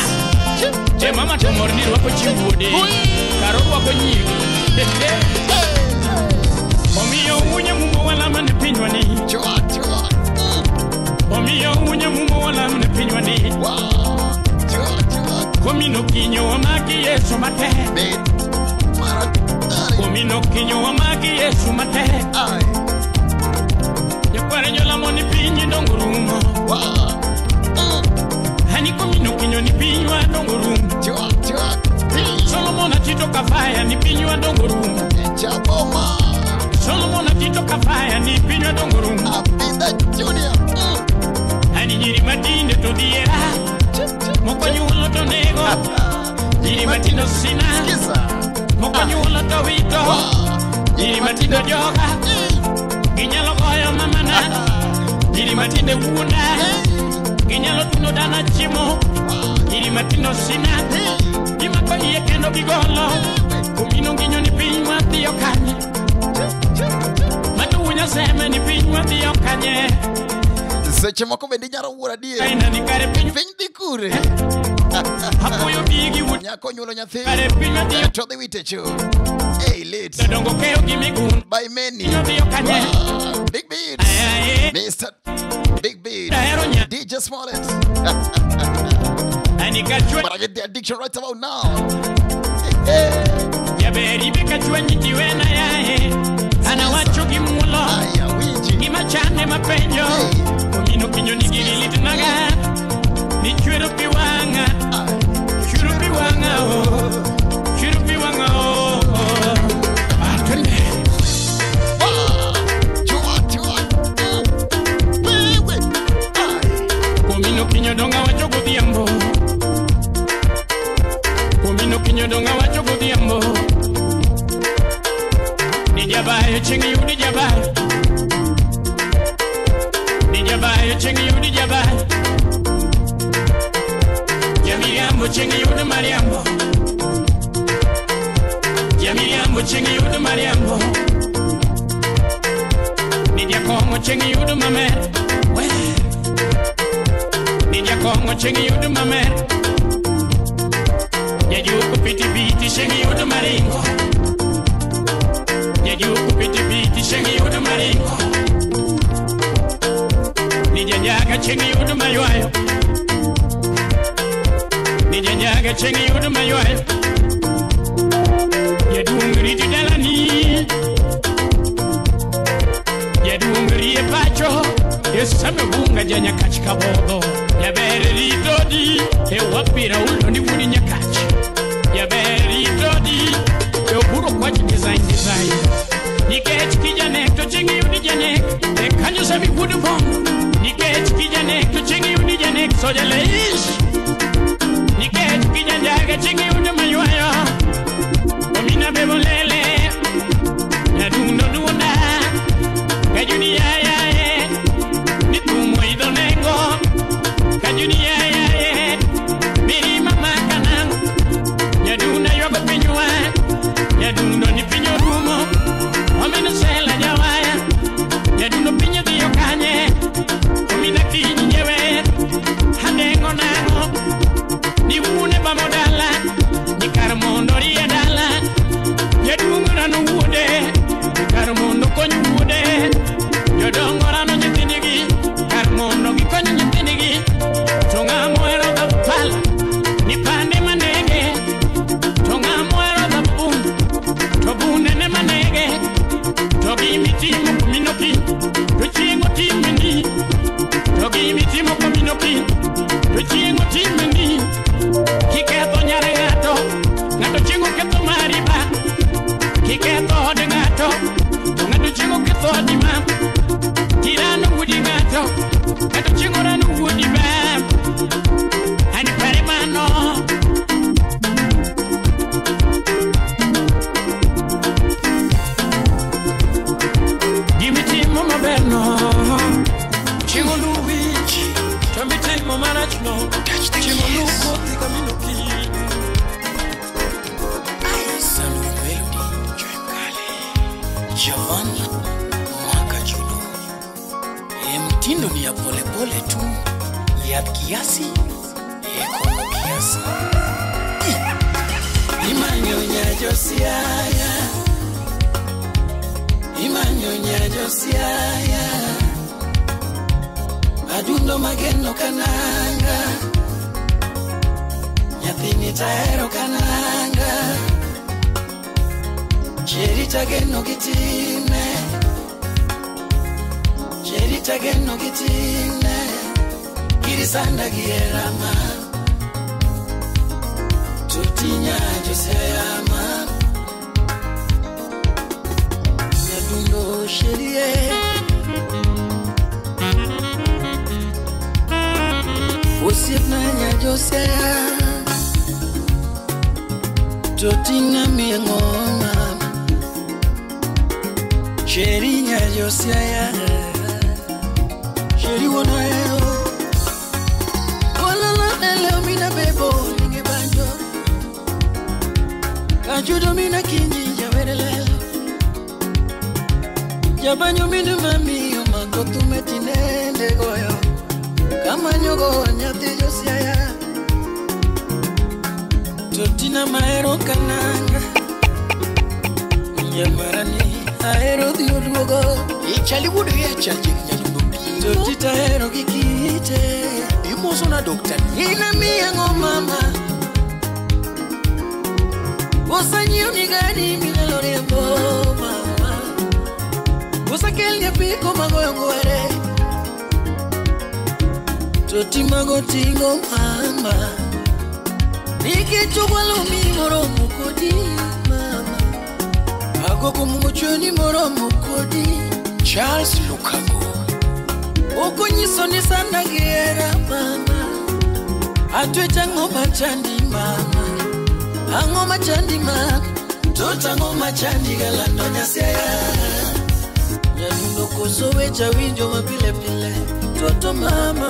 E mama to mor ni rwako chi wuode. Kar orwako nyiri. Omiyo unye mumo walama ne pinywa ni. Omiyo unye mumo walama ne pinywa ni. Komino kinyo wamaki Yesu mate. Komino kinyo wamaki Yesu mate. Nyakware jolamo ni pinyi dongo rumo. Hani komino kinyo ni pinywa dongo rumo. Solomon atito kafaya ni pinywa dongo rumo. Solomon atito kafaya ni pinywa dongo rumo. Hani nyiri matinde to dhiera. Moko nyuolo to nego. Nyiri matindo sina. Moko nyuolo to wito. Nyiri matindo joka. Ginyalo goyo mamana. Nyiri matinde wuonda. Ginyalo tuno dana chiemo. Nyiri matindo sina. Gimako iye kendo gigolo. Komino nginyo ni piny wadhiyo kanye. Matuwinyo seme ni piny wadhiyo kanye. Seche moko bende inyalo wuoro adier. Piny dhi kure. Nyako onyuolo nyathi to dhi wite cho. Hey, late. By many. Wow. Big beats. Mr. Big Beat. DJ Smollett. But I get the addiction right about now. Komino kinyo donga wacho godhiambo. Komino kinyo donga wacho godhiambo. Nijabayo chieng' yudi jabayo. Nijabayo chieng' yudi jabayo. Jamiriambo chieng' yudi mariambo. Jamiriambo chieng' yudi mariambo. Nijakombo Kongo chengi yudo mamer. We. Nija Kongo chengi yudo mamer. Jajuku piti piti chengi yudo maringo. Jajuku piti piti chengi yudo maringo. Nija nyaga chengi yudo maywayo. Nija nyaga chengi yudo maywayo. Jaduong' riti dalani. Jaduong' rie pacho. Esame bunga janyakach kabodho. Jaber ritodi e wapira ulo ni wuod Nyakach. Jaber ritodi e oburo kwach design design. Nikech kijanek to chieng' yudi janek. E kanyo sami wuod bongo. Nikech kijanek to chieng' yudi janek soja leish. Nikech kijanjaga chieng' yudi maywayo. Omina bebo lele. Nyadundo dunda. Kajuni ya ya e. Nitumo idonengo. Kajuni ya ya e. Mirima makanang. Nyadunda yogo pinywa. Nyadundo ni pinyo rumo. Omina sela jawaya. Nyadundo pinyo dhiyo kanye. Omina kinyi nyewe. Hanengo nango. Ni wune bamodala. Ni kar mondo rie dala. Jaduong' rano wuode. Ni kar mondo kony wuode. Jodongo rano nyithindgi. Kar mondo gikony nyithindgi. To ng'ama ohero dho pala ni pande manege. To ng'ama ohero dho bun to bunene manege. To gimitimo kominoki to chieng' otimeni. To gimitimo kominoki to chieng' otimeni. Kiketho nyar ng'ato, ng'ato chieng' oketho mari ba. Kiketho od ng'ato, to ng'ato chieng' oketho odi ma. Kirano wuodi ng'ato, ng'ato chieng' orano wuodi ba. Ani pare mano. Gimitimo maber no, chieng' oluwi, to mitimo marach no. Touch the Chieng' oluw keys. kothi kaminoki. Salud Melody, Joy Mkale, Javan Mwaka Judo. E mtindo ni ya polepole tu, yath kiasi, e kono kiasi. Imanyo nyajosiaya. Imanyo nyajosiaya. Adundo mageno kananga. Nyathini tahero kananga. Cheri tageno gitime. Cheri tageno gitime. Kirisanda gierama. Tutinya joseyama. Nyadundo sherie. Osiepna nyajosea. Totinga miengoma. Cheri nyajosea. Cheri wonoeo. Olala eleo mina bebo ninge banjo. Kajudo mina kinyi jawerelelo. Jabanyo minu mami omako tumetinende goyo. Kamanyogo nyathi josiaya. Totina mahero kananga. Nyamarani ahero dhi oduogo. Ichali wuod riacha chieng' nyadundo pimo. Totita ahero gi kite. Imoso na Dr. Ina miyango mama. Osanyiew ni gari minyalo riembo mama. Osakelni apiko magoyo ngwere. Toti mago tingo mama. Nikech ogwalo mi moromo kodi mama. Agoko muchoni moromo kodi. Charles Lukago. Okonyiso ni sana gihera mama. Atwech ang'o machandi mama. Ang'o machandi mama. Tot ang'o machandi galando nyasiaya. Nyadundo koso wecha winjo mapile pile. Toto mama.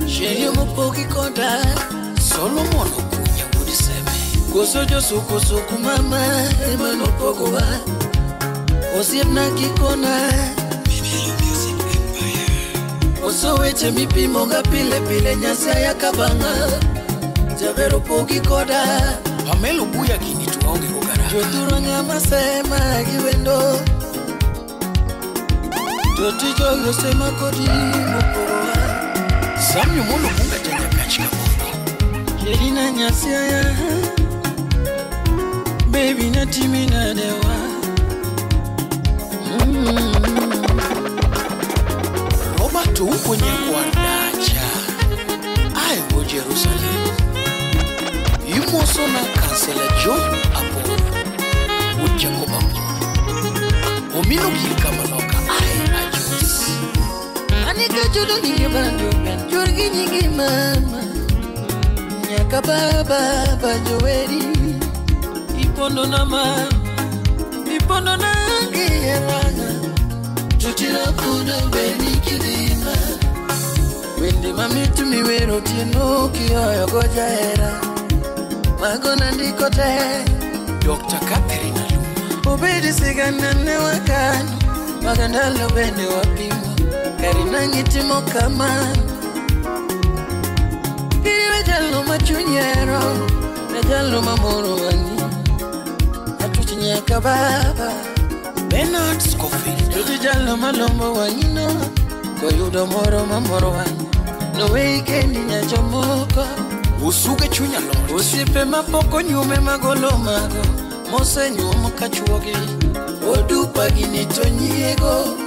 Sherio mopogi koda. Solomon Okunya wuod Seme. Koso josukosuku mama ema nopogowa. Osiepna kikona. BBL Music. Koso weche mipimoga pile pile Nyasaye kabanga Jabero pogi koda Pamelo buya gini tuonge go garaka Jothuro ng'ama sema gi wendo Jotijogi osema kodi mopogowa Samuel Molo bunga janyakach kabondo Jerina Nyasaye Baby natimi nadewa Robert uko nyakwar dacha Ae wo Jerusalem Imoso na kansela John Apollo Wuod Jacob Apollo Omino gir kamaloka ae ajos Anika chudo nyingi banjo Chorgi nyingi mama Nyaka baba banjoweri Ipondo na mama Ipondo na gieranga Tutira kudo beni kidima Wende mamitu miwero tieno kioyo goja era Magona ndiko te Dr. Catherine Aluma Obedi sigana ne wakano Magandalo bende wapimo Karina ngitimo kama Kiriwe jalo machunyero Na jalo mamoro wani Atuchi nyaka baba Bernard Scofield Tuti jalo malombo wangino Koyudo moro mamoro wani Nowe ikendi nyachomoko Usuge chunya lord Usipe mapoko nyume magolo mago Mose nyumo kachuogi Odupa gini to nyiego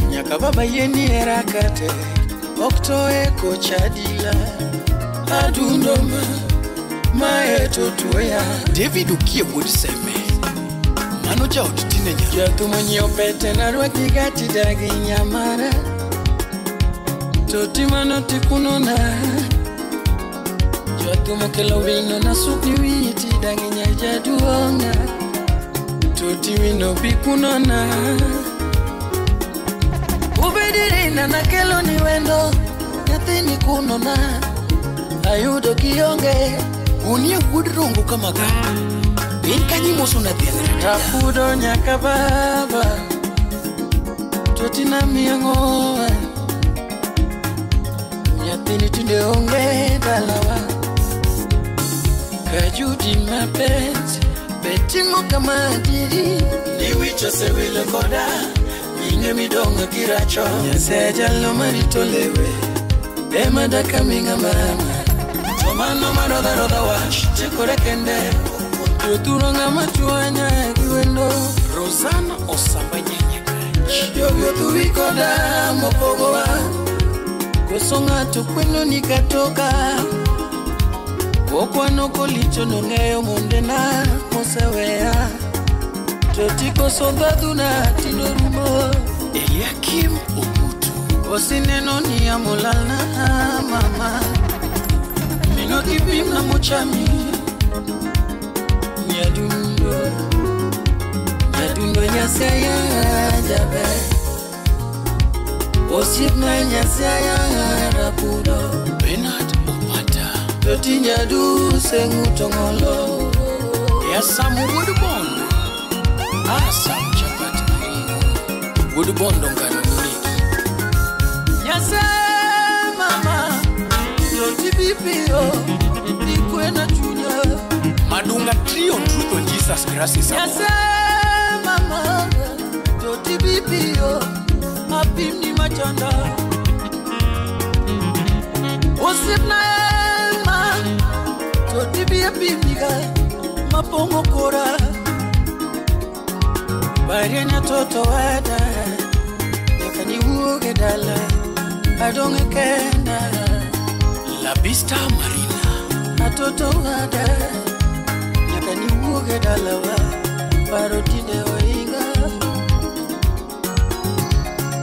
Nyaka baba yeni erakate Oktoe kochadila Adundo ma Maeto tuya David Okie wuod Seme Mano jaod tine nyaro Jathumo nyiewo pete narwaki gati dagi nyamara Toti mano tikunona Jathumo kelo wino na suki witi dagi nyajaduonga Toti wino bikunona Ubedirina na kelo ni wendo Nyathini kunona Ayudo kionge Unie wuod Rongo kamaga Piny kanyi moso na dhiang' rataya Rapudo nyaka baba Toti na miang'owa Nyathini tinde onge dalawa Kajudi mapenzi Betimo kama adiri Ni wicho sewilo koda Minge midongo kiracho Nyasaye jalo marito lewe Ema daka minga mama Tomano marodha rodha wash Chikore kende Jothuro ng'ama chwanya gi wendo Rosanna Osamba Nyanyakach Jogi othuwi koda mopogowa Koso ng'ato kweno ni katoka Okwano kolicho nong'eyo mondena moseweya Toti koso ndhadhuna tinorumo Eliakim Ogutu Osineno ni amolalna mama Mino kipimna mochami Nyadundo Nyadundo Nyasaye jaber Osiepna Nyasaye rapudo Bernard Opata Toti nyaduse ng'uto ng'olo Yasamu wuod Bondo Asam chapat ring'o Wuod Bondo ngano nonegi Nyasaye mama Toti bipiyo Ikwena chunya Madunga Trio Truth on Jesus Christ is Nyasaye mama Toti bipiyo Apimni machanda Osiepna ema Toti biapimniga Mapongo kora Barienya toto wada Nyaka niwuoge dala Adong'e kenda Labista Marina Atoto wada Nyaka niwuoge dalawa Paro tinde oinga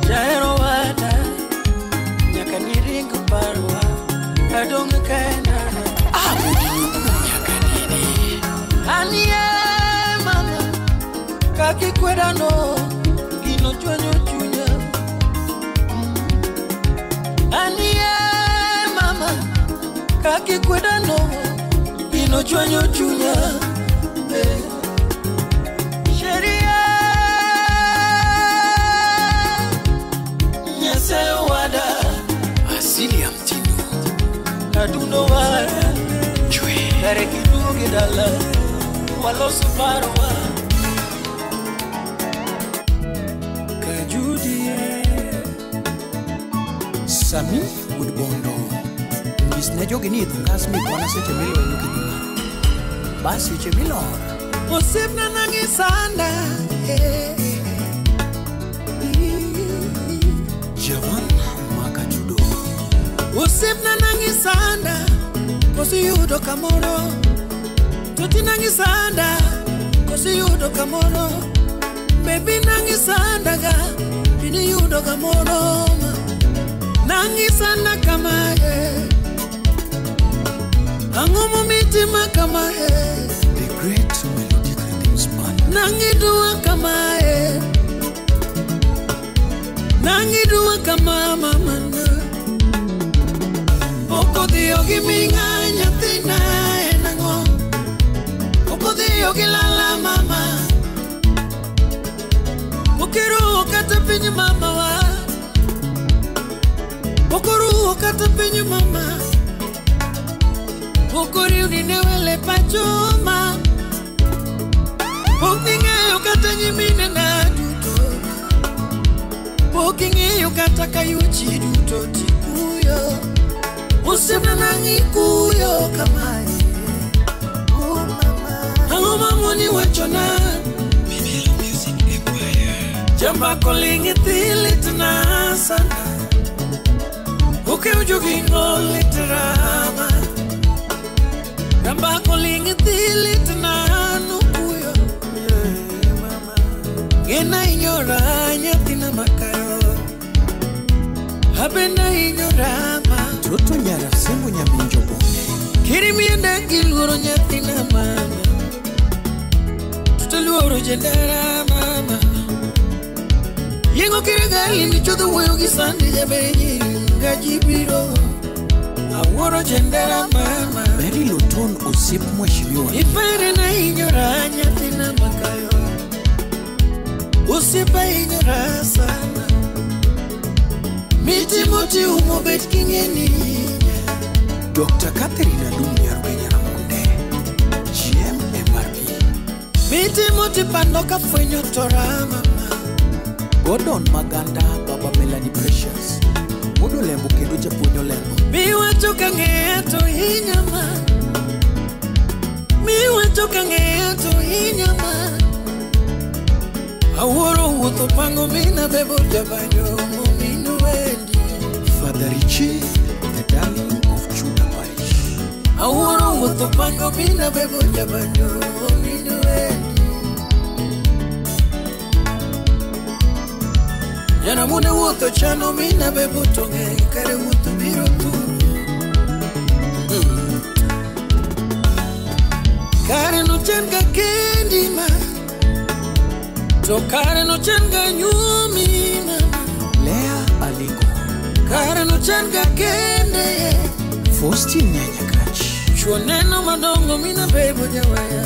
Jahero wada Nyaka niring parwa Adong'e kenda Abudi nyaka nene Anie mama Kakikwedano Gino chwanyo chunya Anie mama Kakikwedano Gino chwanyo chunya Sheria Wada Asili ya mtindo Adundo wara Chwe Kare kiduge dala Waloso parwa Kajudie Sami Udbondo Nyisne jogi ni ithungas mikwana seche milwenyo kidhima. Bas seche milor Osiepna nangisanda Javan Makajudo Osiepna nangisanda Kosiyudo kamoro Toti nangisanda Kosiyudo kamoro Baby nangisanda ga Biniyudo kamoro Nangisanda kama Angomo mitima kama The great melodic rhythms band Nangidua kama Nangidua kama mama Poko diyo giminga nyathina enango Poko diyo gilala mama Pokero kata piny mama wa Pokoro kata piny mama Pokori unewele pachoma Pokingeyo kata nyimine na duto Pokingeyo kata kayuchi duto tikuyo Osiepna nangikuyo kamae Oh mama Ango mamoni wachona Mimelo Music Empire Jamba kolingi thilitna sana Uke ujugingo litrama Jamba kolingi thilitna nukuyo Gena inyora nyathina makayo Abena inyora ma Toto nyara sembo nyaminjo bonde Kirimiende giluoro nyathina mama Tutaluoro jendara mama Yengo kirigali michodho wuoyo gi sandi jaber nyiri ngajibiro Awuoro jendara mama Mary Loton osiep mheshimiwa Ipere na inyora nyathina makayo Osiepa inyora sana Miti moti umo bet king'eni Dr. Catherine Alum Nyarwenya Ramonde GM MRP Miti moti pando ka fwenyo tora mama Gordon Maganda Baba Melanie Precious Wuod Olembo kendo japuonj olembo Miwacho ka ng'eya to hinya ma Miwacho ka ng'eya to hinya ma Awuoro wuotho pango mina bebo jabanyo mominu wendi Father Richie, the darling of Judah Parish Awuoro wuotho pango mina bebo jabanyo mominu wendi Jana mune wuotho chano mina bebo tonge kare wuotho biro turu Kare no chan ga kendi ma To kare no chan ga nyumi mama Lea Alingo Kare no chan ga kende Faustin Nyanyakach Chuo neno madongo mina bebo jawaya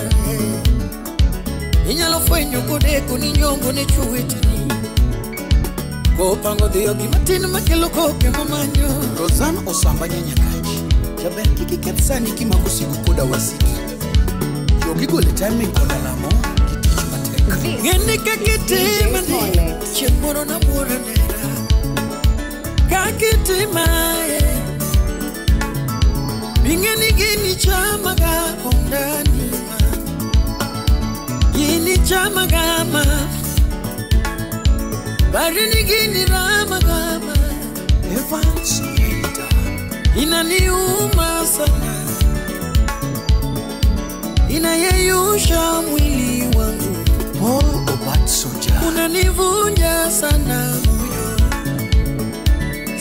Inyalo fwenyo kodeko ni nyongo ne chuwetni Kopango dhiyo gimatin makelo koke mamanyo Rosan Osamba Nyanyakach Jaber kik iketh sani kimako sigu koda wasiki Jogi gole timing koda lamo gi tich matek Ng'eni kakitima ni chieng' moro nabuora nera Kakitima Ing'eni gini chamaga ondani ma Gini chamaga ma Barini gini ramaga ma Evans Melita Inaniuma sana Inayeyusha mwili wangu Paul Obat Soja Unanivunja sana moyo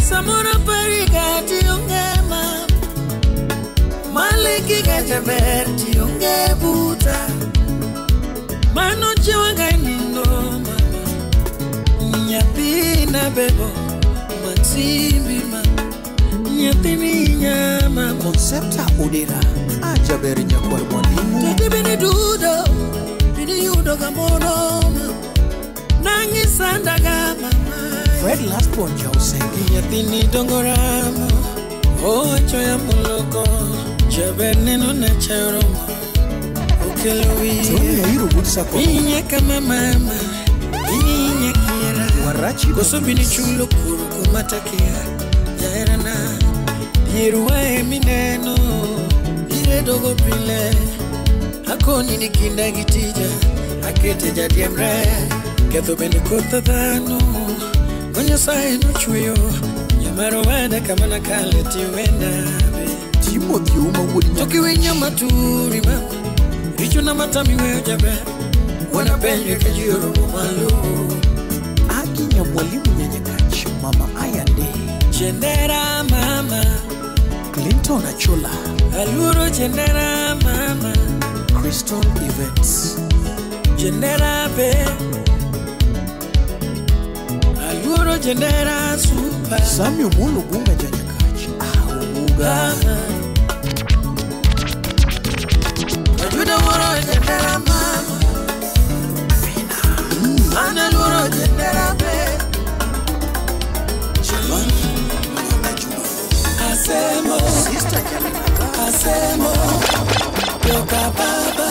Samora pariga tionge ma Maliki gajaber tionge buta Mano chiwaga nindo mama Nyathina bebo Maximbi ma Nyathini nyama Concepta Odera Ajaber nyakwar mwalimu Tete bini dudo Bini yudo gamoro Nangi sandaga mama Fred Lastborn Jausenge. Nyathini dongo ramo, owacho yamo loko, jaber neno na chayo romo, okelo wiye. Tony Airo wuod Sakwa. Inye kama mama, inye kiera. Warachi Koso bini chulo kuru kumatakia, jaherana. Dieruwa e mineno, iredogo pile. Akoni ni kinda gi tija, akete jadiemre. Ketho bende kotha dhano, ma Nyasaye nochweyo. Nyamaro wada kamana kale tiwenda be. Timothy Ouma wuod To kiwinjo maturi mama, richo na matami weyo jaber. Wanapenjwe ka ji oromo malo. Agi Nyamwalimu Nyanyakach, Mama Ayande. Chendera mama, Clinton Achola. Aluoro chendera mama, Crystal Events. Chendera be. Aluoro chendera super. Samuel Molo Gunga Janyakach. Ah, Omuga. Ajuda woro chendera mama. Ana luoro chendera be. Shalom. Mama Judo. Asemo, Sister Janaka. Asemo, yo kababa,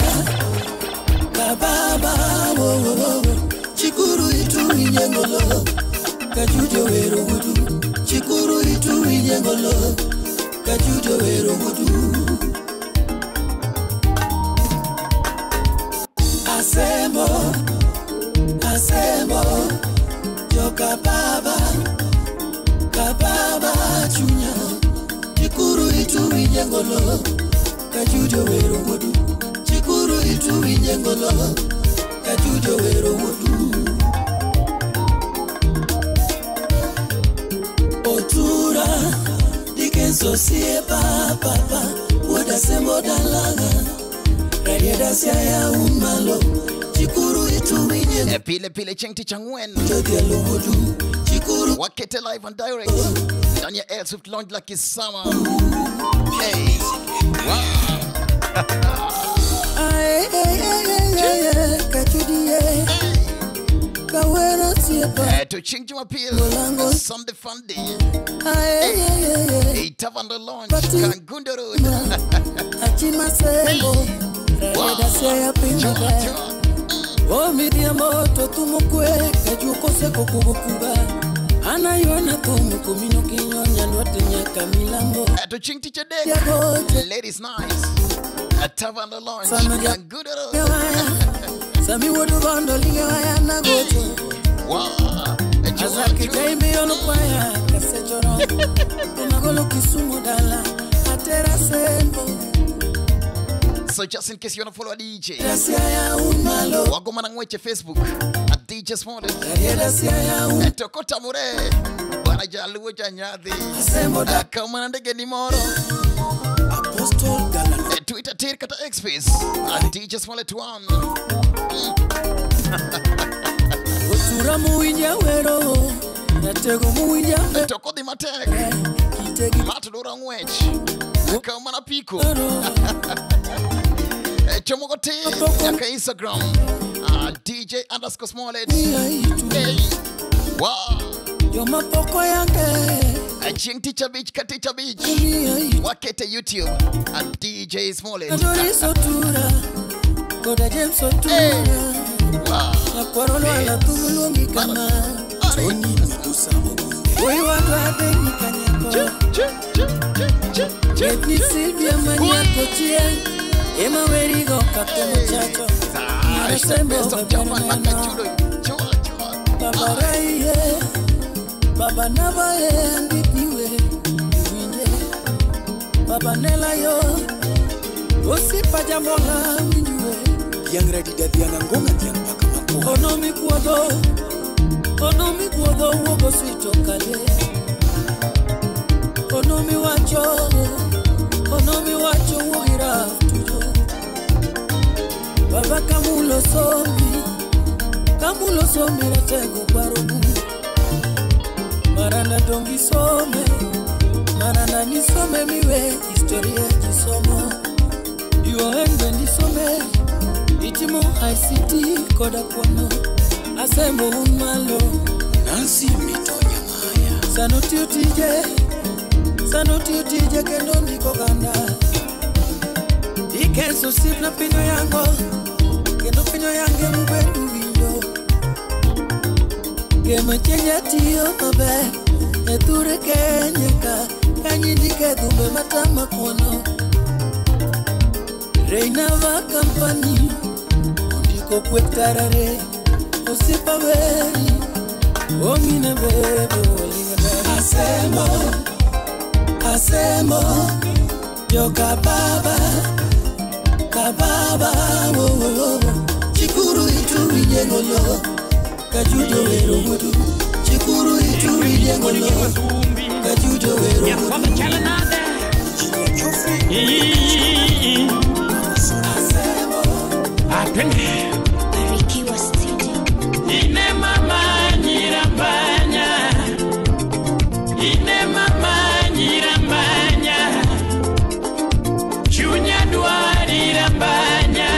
kababa, wo wo wo. Chikuru itu inyengolo, kajujo wero wudu. Chikuru itu inyengolo, kajujo wero wudu. Asemo, asemo, yo kababa, kababa chunya. Chikuru itu inyengolo, kajujo wero wudu. Chikuru itu inyengolo, kajujo wero wudu. Otura, dikenso sie papa, wada sembo dalaga, rarieda siaya umalo. Chikuru itu inyengolo, Pile pile cheng tichangwen. jodialo wudu. Chikuru Wakete live and direct. Ndani ya Air Swift Lounge la Kisama. Hey. Wow. Ae, ay, ay, ay, ay, kachudie, kawero siepa. To Ching Jumapili, Bolango. Sunday Fun Day. Ae, ay, ay, ay, Hey, Tavanda Lounge, Pati. Kangundo Road. Achima sembo, rarieda siaya Chua, pinga. chua. O miriambo to tumukwe kajuko seko kubukuba. Anayona tumuku mino kinyonya ndwate nyaka milambo. To Ching Teacher Day, Yagoche, Ladies Night. At Tavanda Lounge, Sama ja- Kangundo Road. waya. Sami wodu bondo linge waya na gocho. Wow. Chua, Azaki chua. jaimbi yono kwaya kasechoro. Kumagolo Kisumu dala atera sembo. So just in case you want to follow a DJ, Siaya umalo. Wagoma na ngweche Facebook at DJ Smollett. Rarieda siaya umalo. Tokota mure. Bwana jaluo cha nyadhi. Asembo da Kama na ndege ni moro. Apostle Dalala. Twitter tir kata X-Space at DJ Smollett 1. Otura muwinja wero. Natego muwinja wero. Tokodhi matek. Kitegi Mato dora ng'wech. Kama na piko. wero. Chomogo tir nyaka Instagram. DJ underscore Smollett. Itu. Hey. Wow. Joma pok oyange. Chieng' Tich Abich ka Tich Abich. Miya itu. Wakete YouTube at DJ Smollett. Adoris Otura. Koda James Otura. Wow. Nyakwaro lwala thum luongi kama. Tony Midusa Ogunde. Wuoyi wadwa dhi kanyako. Betni Sylvia manyako chieng'. Ema werigo kathumo chacho. Asembo Best of Japan maber neno. Makachudo. Chua, chua. Baba Raiye, Baba Nabaye andikniwe iwinje. Baba Nelayo, osiepa jambola winjwe. Dhiang' radida dhiang' angonga dhiang' paka makwar. Ono mikuodho wuogo swito kale. Ono miwacho wuogi raf tujo. Baba kamulo sombi ratego barogu. Marana dongi some, marana nisome miwe historia jisomo. UON bende some, itimo ICT koda kwano. Asembo un malo, Nancy Mitonya Maya. Sano tije kendo ndiko ganda. Ikeso sipna pinyo yango, kendo pinyo yange mubendu winjo. Gema chenya tiyo maber, e thure Kenya ka, kanyindike dhumbe matama kono. Reina va company, ondiko kwek tarare, osiepa beri, omina bebo olinga beri. Asemo, asemo, joka baba, kababa, wo wo wo. Chikuru itu winyengolo, kajujo wero mudu. Chikuru itu winyengolo, kajujo wero mudu. Barikiwa Studio. Ine mama nyirambanya, ine mama nyirambanya, chunya duari rambanya,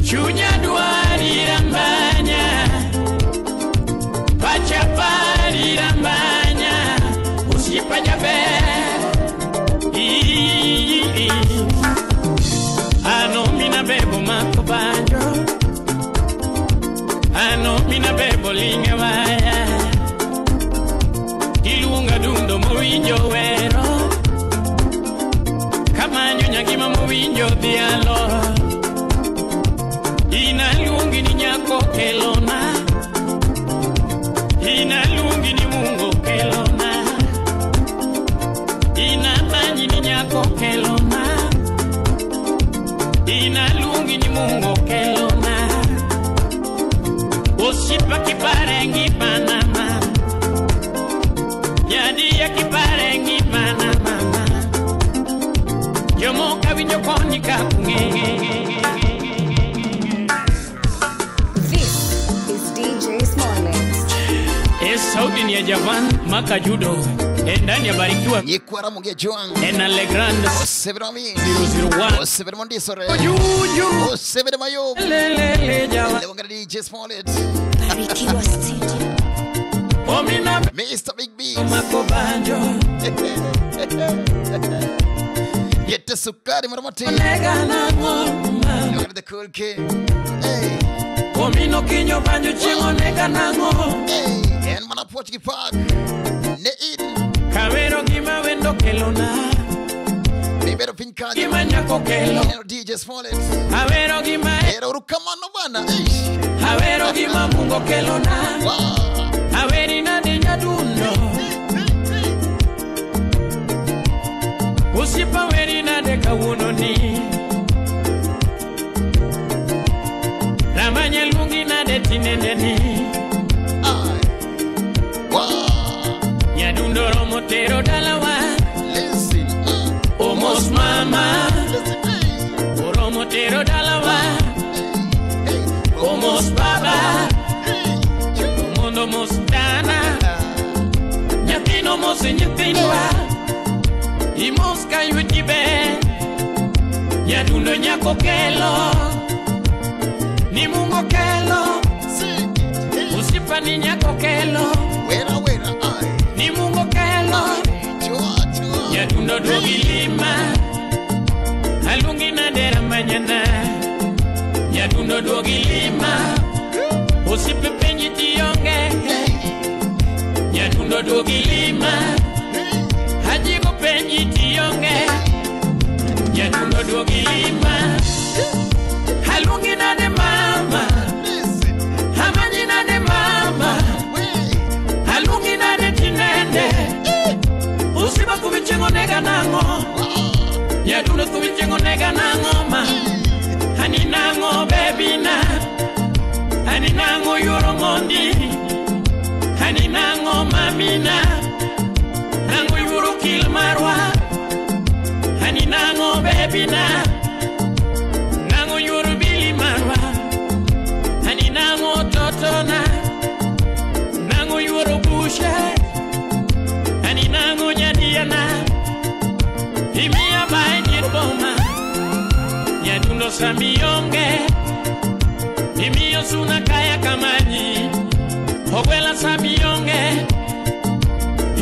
chunya duari rambanya, pachapari rambanya, usipajabe. Bebo mako banjo, ano mina bebo linge waya, iluonga dundo mowinjo wero, kamanyo nyangima mowinjo dhialo, ina luongi ni nyako kelona, ina luongi ni Mungu kelona, ina manyi ni nyako kelona. Ina lungi ni Mungu kelona, osiepa kiparengi panama, nyadia kiparengi panama, yomoka winjo koni kakunge. This is DJ Smollett. Sauti ni ya Javan Makajudo. Ndani ya Barikiwa Nyekwara Mugejuang Ena Legrand Osebromi 001 Osebro Ojuju Osebro Mayo Lele Javan Lewangara DJ Smollett. Barikiwa Studio. Omina Mr. Big B Makobanjo Yete sukari maramati Nega na ngoma Lewangara the cool king. Hey. Omino kinyo banjo chingo nega na ngoma. Hey. En mana Portuguese Park Ne in Kawero gima wendo kelona, Bibero pinkani gima nyako kelo, DJ Smollett. Awero gima Ero rukamano bana. Awero gima Mungu kelona. Aweri nade nyadundo, Usipa weri nade kawuono ni, Ramanye lungi nade tinende ni. Nyadundo romo tero dalawa. Listen. Omos mama. Listen. Hey. Oromo tero dalawa. Hey. Omos baba. Hey. Omondo mos dana. Nyathino mos nyithindwa. Imos ka yuti be. Nyadundo nyako kelo. Ni Mungu kelo. Usipa ni nyako kelo. Wera wera ai. Ni Mungu kelo. Chua chua. Nyadundo duogi lima. Alungi na dera manyana. Nyadundo duogi lima. Usipe penji tionge. Nyadundo duogi lima. Hajigo penji tionge. Nyadundo duogi lima. Alungi na de mama. Hamanyi na de mama. Alungi na de tinende. Usiba kubichengo nega nango. Nyadundo kubichengo nega nango ma. Hani nango baby na. Hani nango yoro mondi. Hani nango mamina. Nango yoro kilmarwa. Hani nango baby na. Nango yoro bili marwa. Hani nango totona. Nango yoro bushe. Hani nango nyadiana. Imia bae nyiriboma. Nyadundo samiyonge. Imiyo suna kaya kamanyi. Ogwela sabionge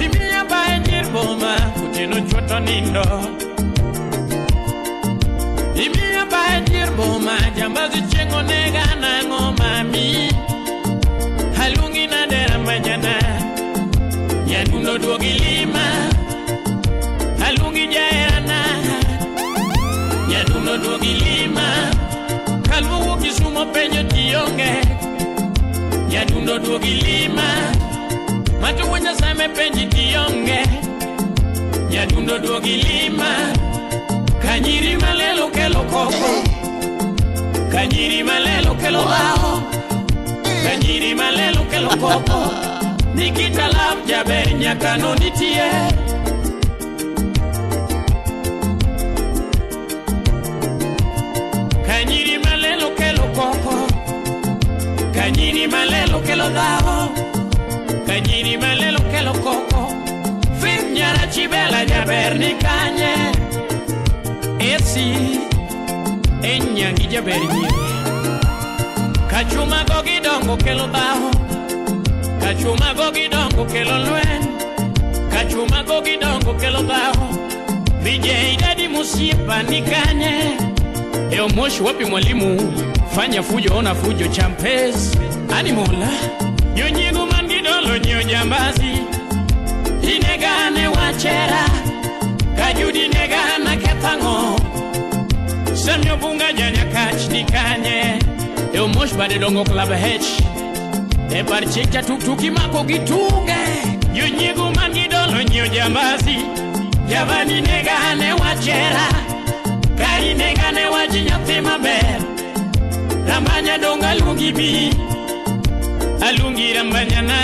Imiya bae nyirboma Kutino chwoto nindo Imiya bae nyirboma Jambazi chengo nega nango mami Halungi na dera manyana Nyadundo duogi lima Halungi jaerana Nyadundo duogi lima Kalwo Kisumo penyo tionge Nyadundo duogi lima Matu wenye same penji tionge Nyadundo duogi lima Kanyiri malelo kelo koko Kanyiri malelo kelo bao Kanyiri malelo kelo koko Nikita love jaber nyakano nitie Kanyiri malelo kelo koko Kanyiri malelo kelo dao Kanyiri malelo kelo koko Fim nyara chibela jaber ni kanye Esi Enyangi jaber nyiri Kachuma gogi dongo kelo bao Kachuma gogi dongo kelo lwen Kachuma gogi dongo kelo bao Vijay dadi musiepa ni kanye Eo moshi wapi mwalimu Fanya fujo ona fujo champes Animola Yonyigu mangidolo nyo jambazi Inegane wachera Kajudi negana ketango Samyo bunga janya kach nikanye Eo moshi bade dongo club H E parchika tuktuki mako gitunge Yonyigu mangidolo nyo jambazi Javani negane wachera Kainegane wajinyathi maber Rambanya donga lungi bi Alungi rambanya na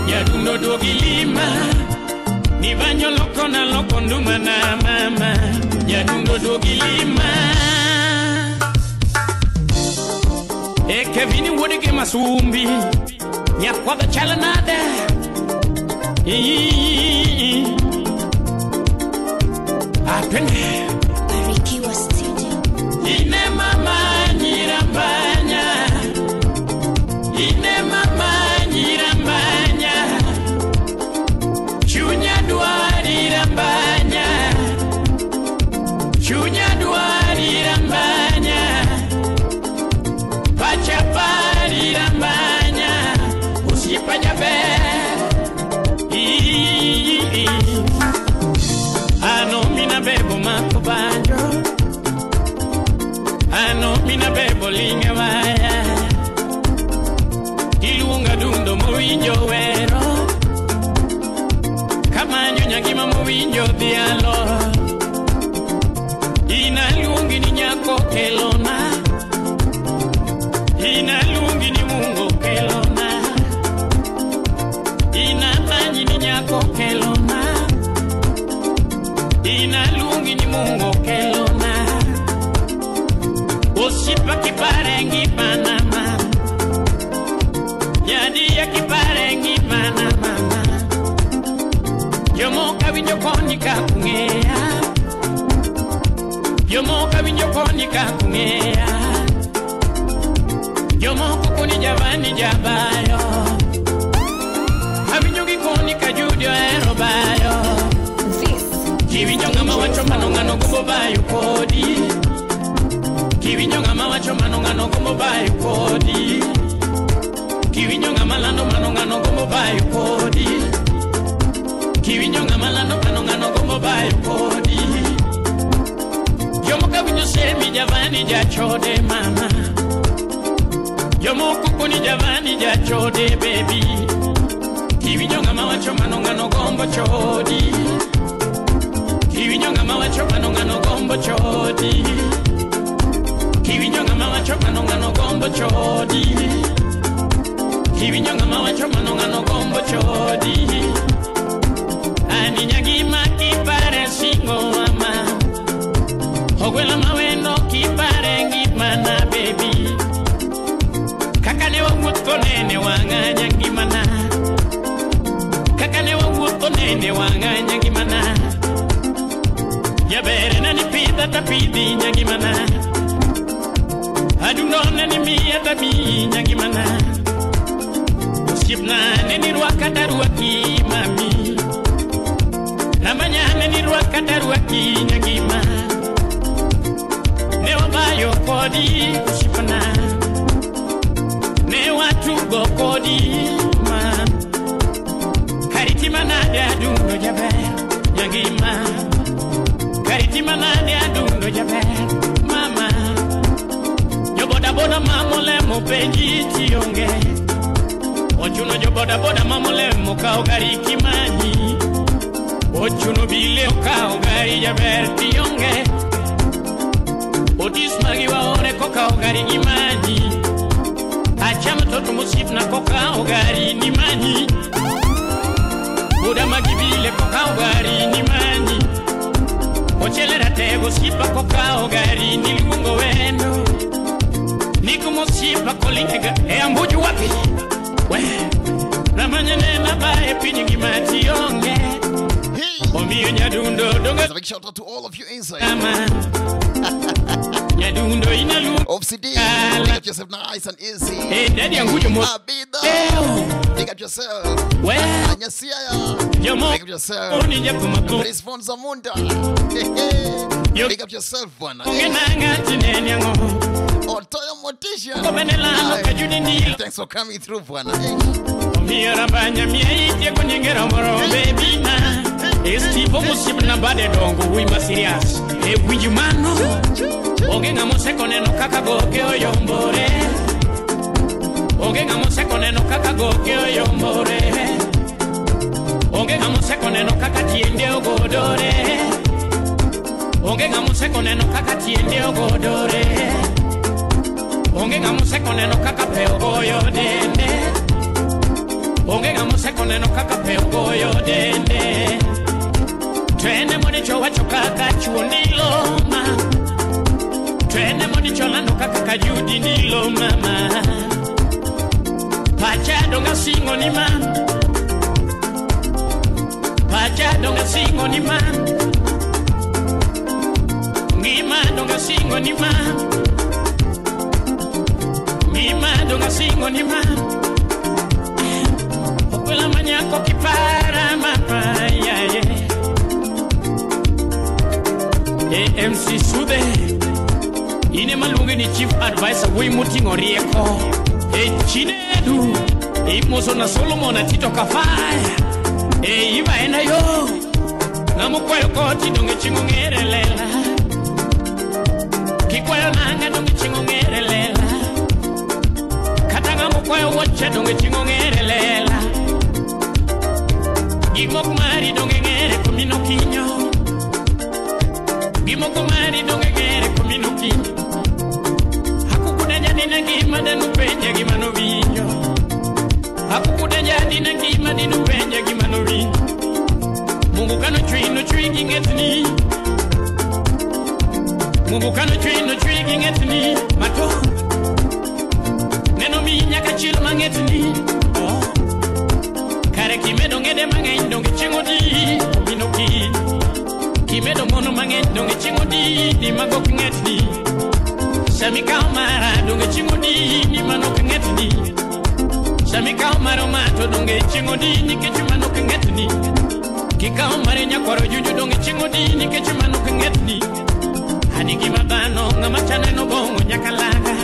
Nyadundo duogi lima Nibanyo loko na loko nduma na mama Nyadundo duogi lima E Kevini wuodgi masumbi Nyakwadha chalo nade Atwende Barikiwa Studio. Ine mama nyirambanya Ine mama nyirambanya Chunya dwari rambanya Chunya dwari rambanya Pacha pari rambanya Usipa jaber Ano mina bebo mako banjo Ano mina bebo linga waya Iluonga dundo mowinjo wero Kamanyo nyangima mowinjo dhialo Ina luongi ni nyako kelona Ina luongi ni mungo kelona Ina manyi ni nyako kelona Ina luongi ni mungo kelona Osipa kipare ngimana mama Nyadia kipare ngimana mama Yomoka winjo koni kakung'eya Yomoka winjo koni kakung'eya Jomoko koni javani jabayo Awinjo gi koni ka Judy ohero bayo Kiwinjo ng'ama wacho mano ng'ano gombo bayo kodi Kiwinjo ng'ama wacho mano ng'ano gombo bayo kodi Kiwinjo ng'ama lando mano ng'ano gombo bayo kodi Kiwinjo ng'ama lando mano ng'ano gombo bayo kodi Jomoko winjo semi javani jachode mama Jomoko koni javani jachode baby Kiwinjo ng'ama wacho mano ng'ano gombo chodi Kiwinjo ng'ama wacho mano ng'ano gombo chodi Kiwinjo ng'ama wacho mano ng'ano gombo chodi Kiwinjo ng'ama wacho mano ng'ano gombo chodi Ani nyagima kipare singo mama Ogwela mawendo kipare ngimana baby Kaka ne wawuotho nene wang'anya ngimana Kaka ne wawuotho nene wang'anya ngimana Jaber ne ni pidha tapidhi nyangimana Adundo ne ni miya tamiyi nyangimana Osiepna ne ni rwaka tarwaki mami. Ramanya ne ni rwaka tarwaki nyangima. Ne wabayo kodi osiepna. Ne watugo kodi ma. Kariti manade adundo jaber nyangima. Kariti manade adundo jaber mama. Jo boda boda mamolemo penji tionge. Ochuno jo boda boda mamolemo kao gari kimanyi. Ochuno bile kao gari jaber tionge. Otis magiwa ore kokao gari gimanyi. Achama toto musipna kokao gari ni manyi. Buda magibile kokao gari ni manyi. Ochelera tego sipa kokao gari ni luongo wendo. Nikumo sipa kolinga e ambuju wapi. We ramanya ne nabae piny ngima tionge. Omiyo nyadundo donga. A big shout out to all of you inside. Nyadundo inalu. OCD. Pick up yourself nice and easy. Hey, daddy angujo mo. Abida. Pick up yourself. We. Anyasia. Pick up yourself. Response Zamunda. Pick up yourself, bwana. Otoyo Motisha. Thanks for coming through, bwana. Estipo musibna bade dongo wi masirias. E wijumano. Onge ngamo seko neno kaka goke oyombore. Onge ngamo seko neno kaka goke oyombore. Onge ngamo seko neno kaka tiende ogodore. Onge ngamo seko neno kaka tiende ogodore. Onge ngamo seko neno kaka pe ogoyo dende. Onge ngamo seko neno kaka pe ogoyo dende. Twende monicho wacho kaka chuo nilo ma. Twende monicho lando kaka kajudi nilo mama. Pacha donga singo ni ma. Pacha donga singo ni ma. Ngima donga singo ni ma. Ngima donga singo ni ma. Okwela manyako kipara mama yeah, yeah. AMC Sude ine maluonge ni chief advisor wuoyi moting'o rieko e Chinedu imoso na Solomon Atito Kafaya e iba en ayo ng'ama okwayo koti donge chieng' ong'ere lela kikwayo nanga donge chieng' ong'ere lela kata ng'ama okwayo wuoche donge chieng' ong'ere lela gimok mari donge ng'ere komino kinyo. Gimoko mari donge ng'ere komino kinyo. Hakukuda jadi na ngima denu penja gima nowinjo. Hakukuda jadi na ngima denu penja gima nowinjo. Mungu kano chwi no chwi gi ng'etni. Mungu kano chwi no chwi gi ng'etni. Mato neno mi nyaka chil mang'etni. Oh. Kare kimedo ng'ede mang'eny donge chieng' odi komino kinyo. Kimedo mono mang'eny donge chieng' odi ni mago ok ng'etni. Sami kawo mara donge chieng' odi ni mano ok ng'etni. Sami kawo maro mato donge chieng' odi nikech mano ok ng'etni. Kikawo mare nyakwaro juju donge chieng' odi nikech mano ok ng'etni. Hani ngima dhano ng'ama chano en obong'o nyaka laga.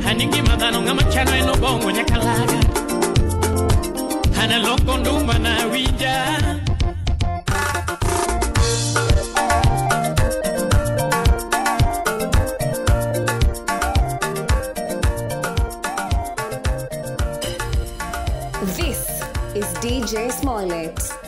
Hani ngima dhano ng'ama chano en obong'o nyaka laga. Hana loko nduma na winja. This is DJ Smollett.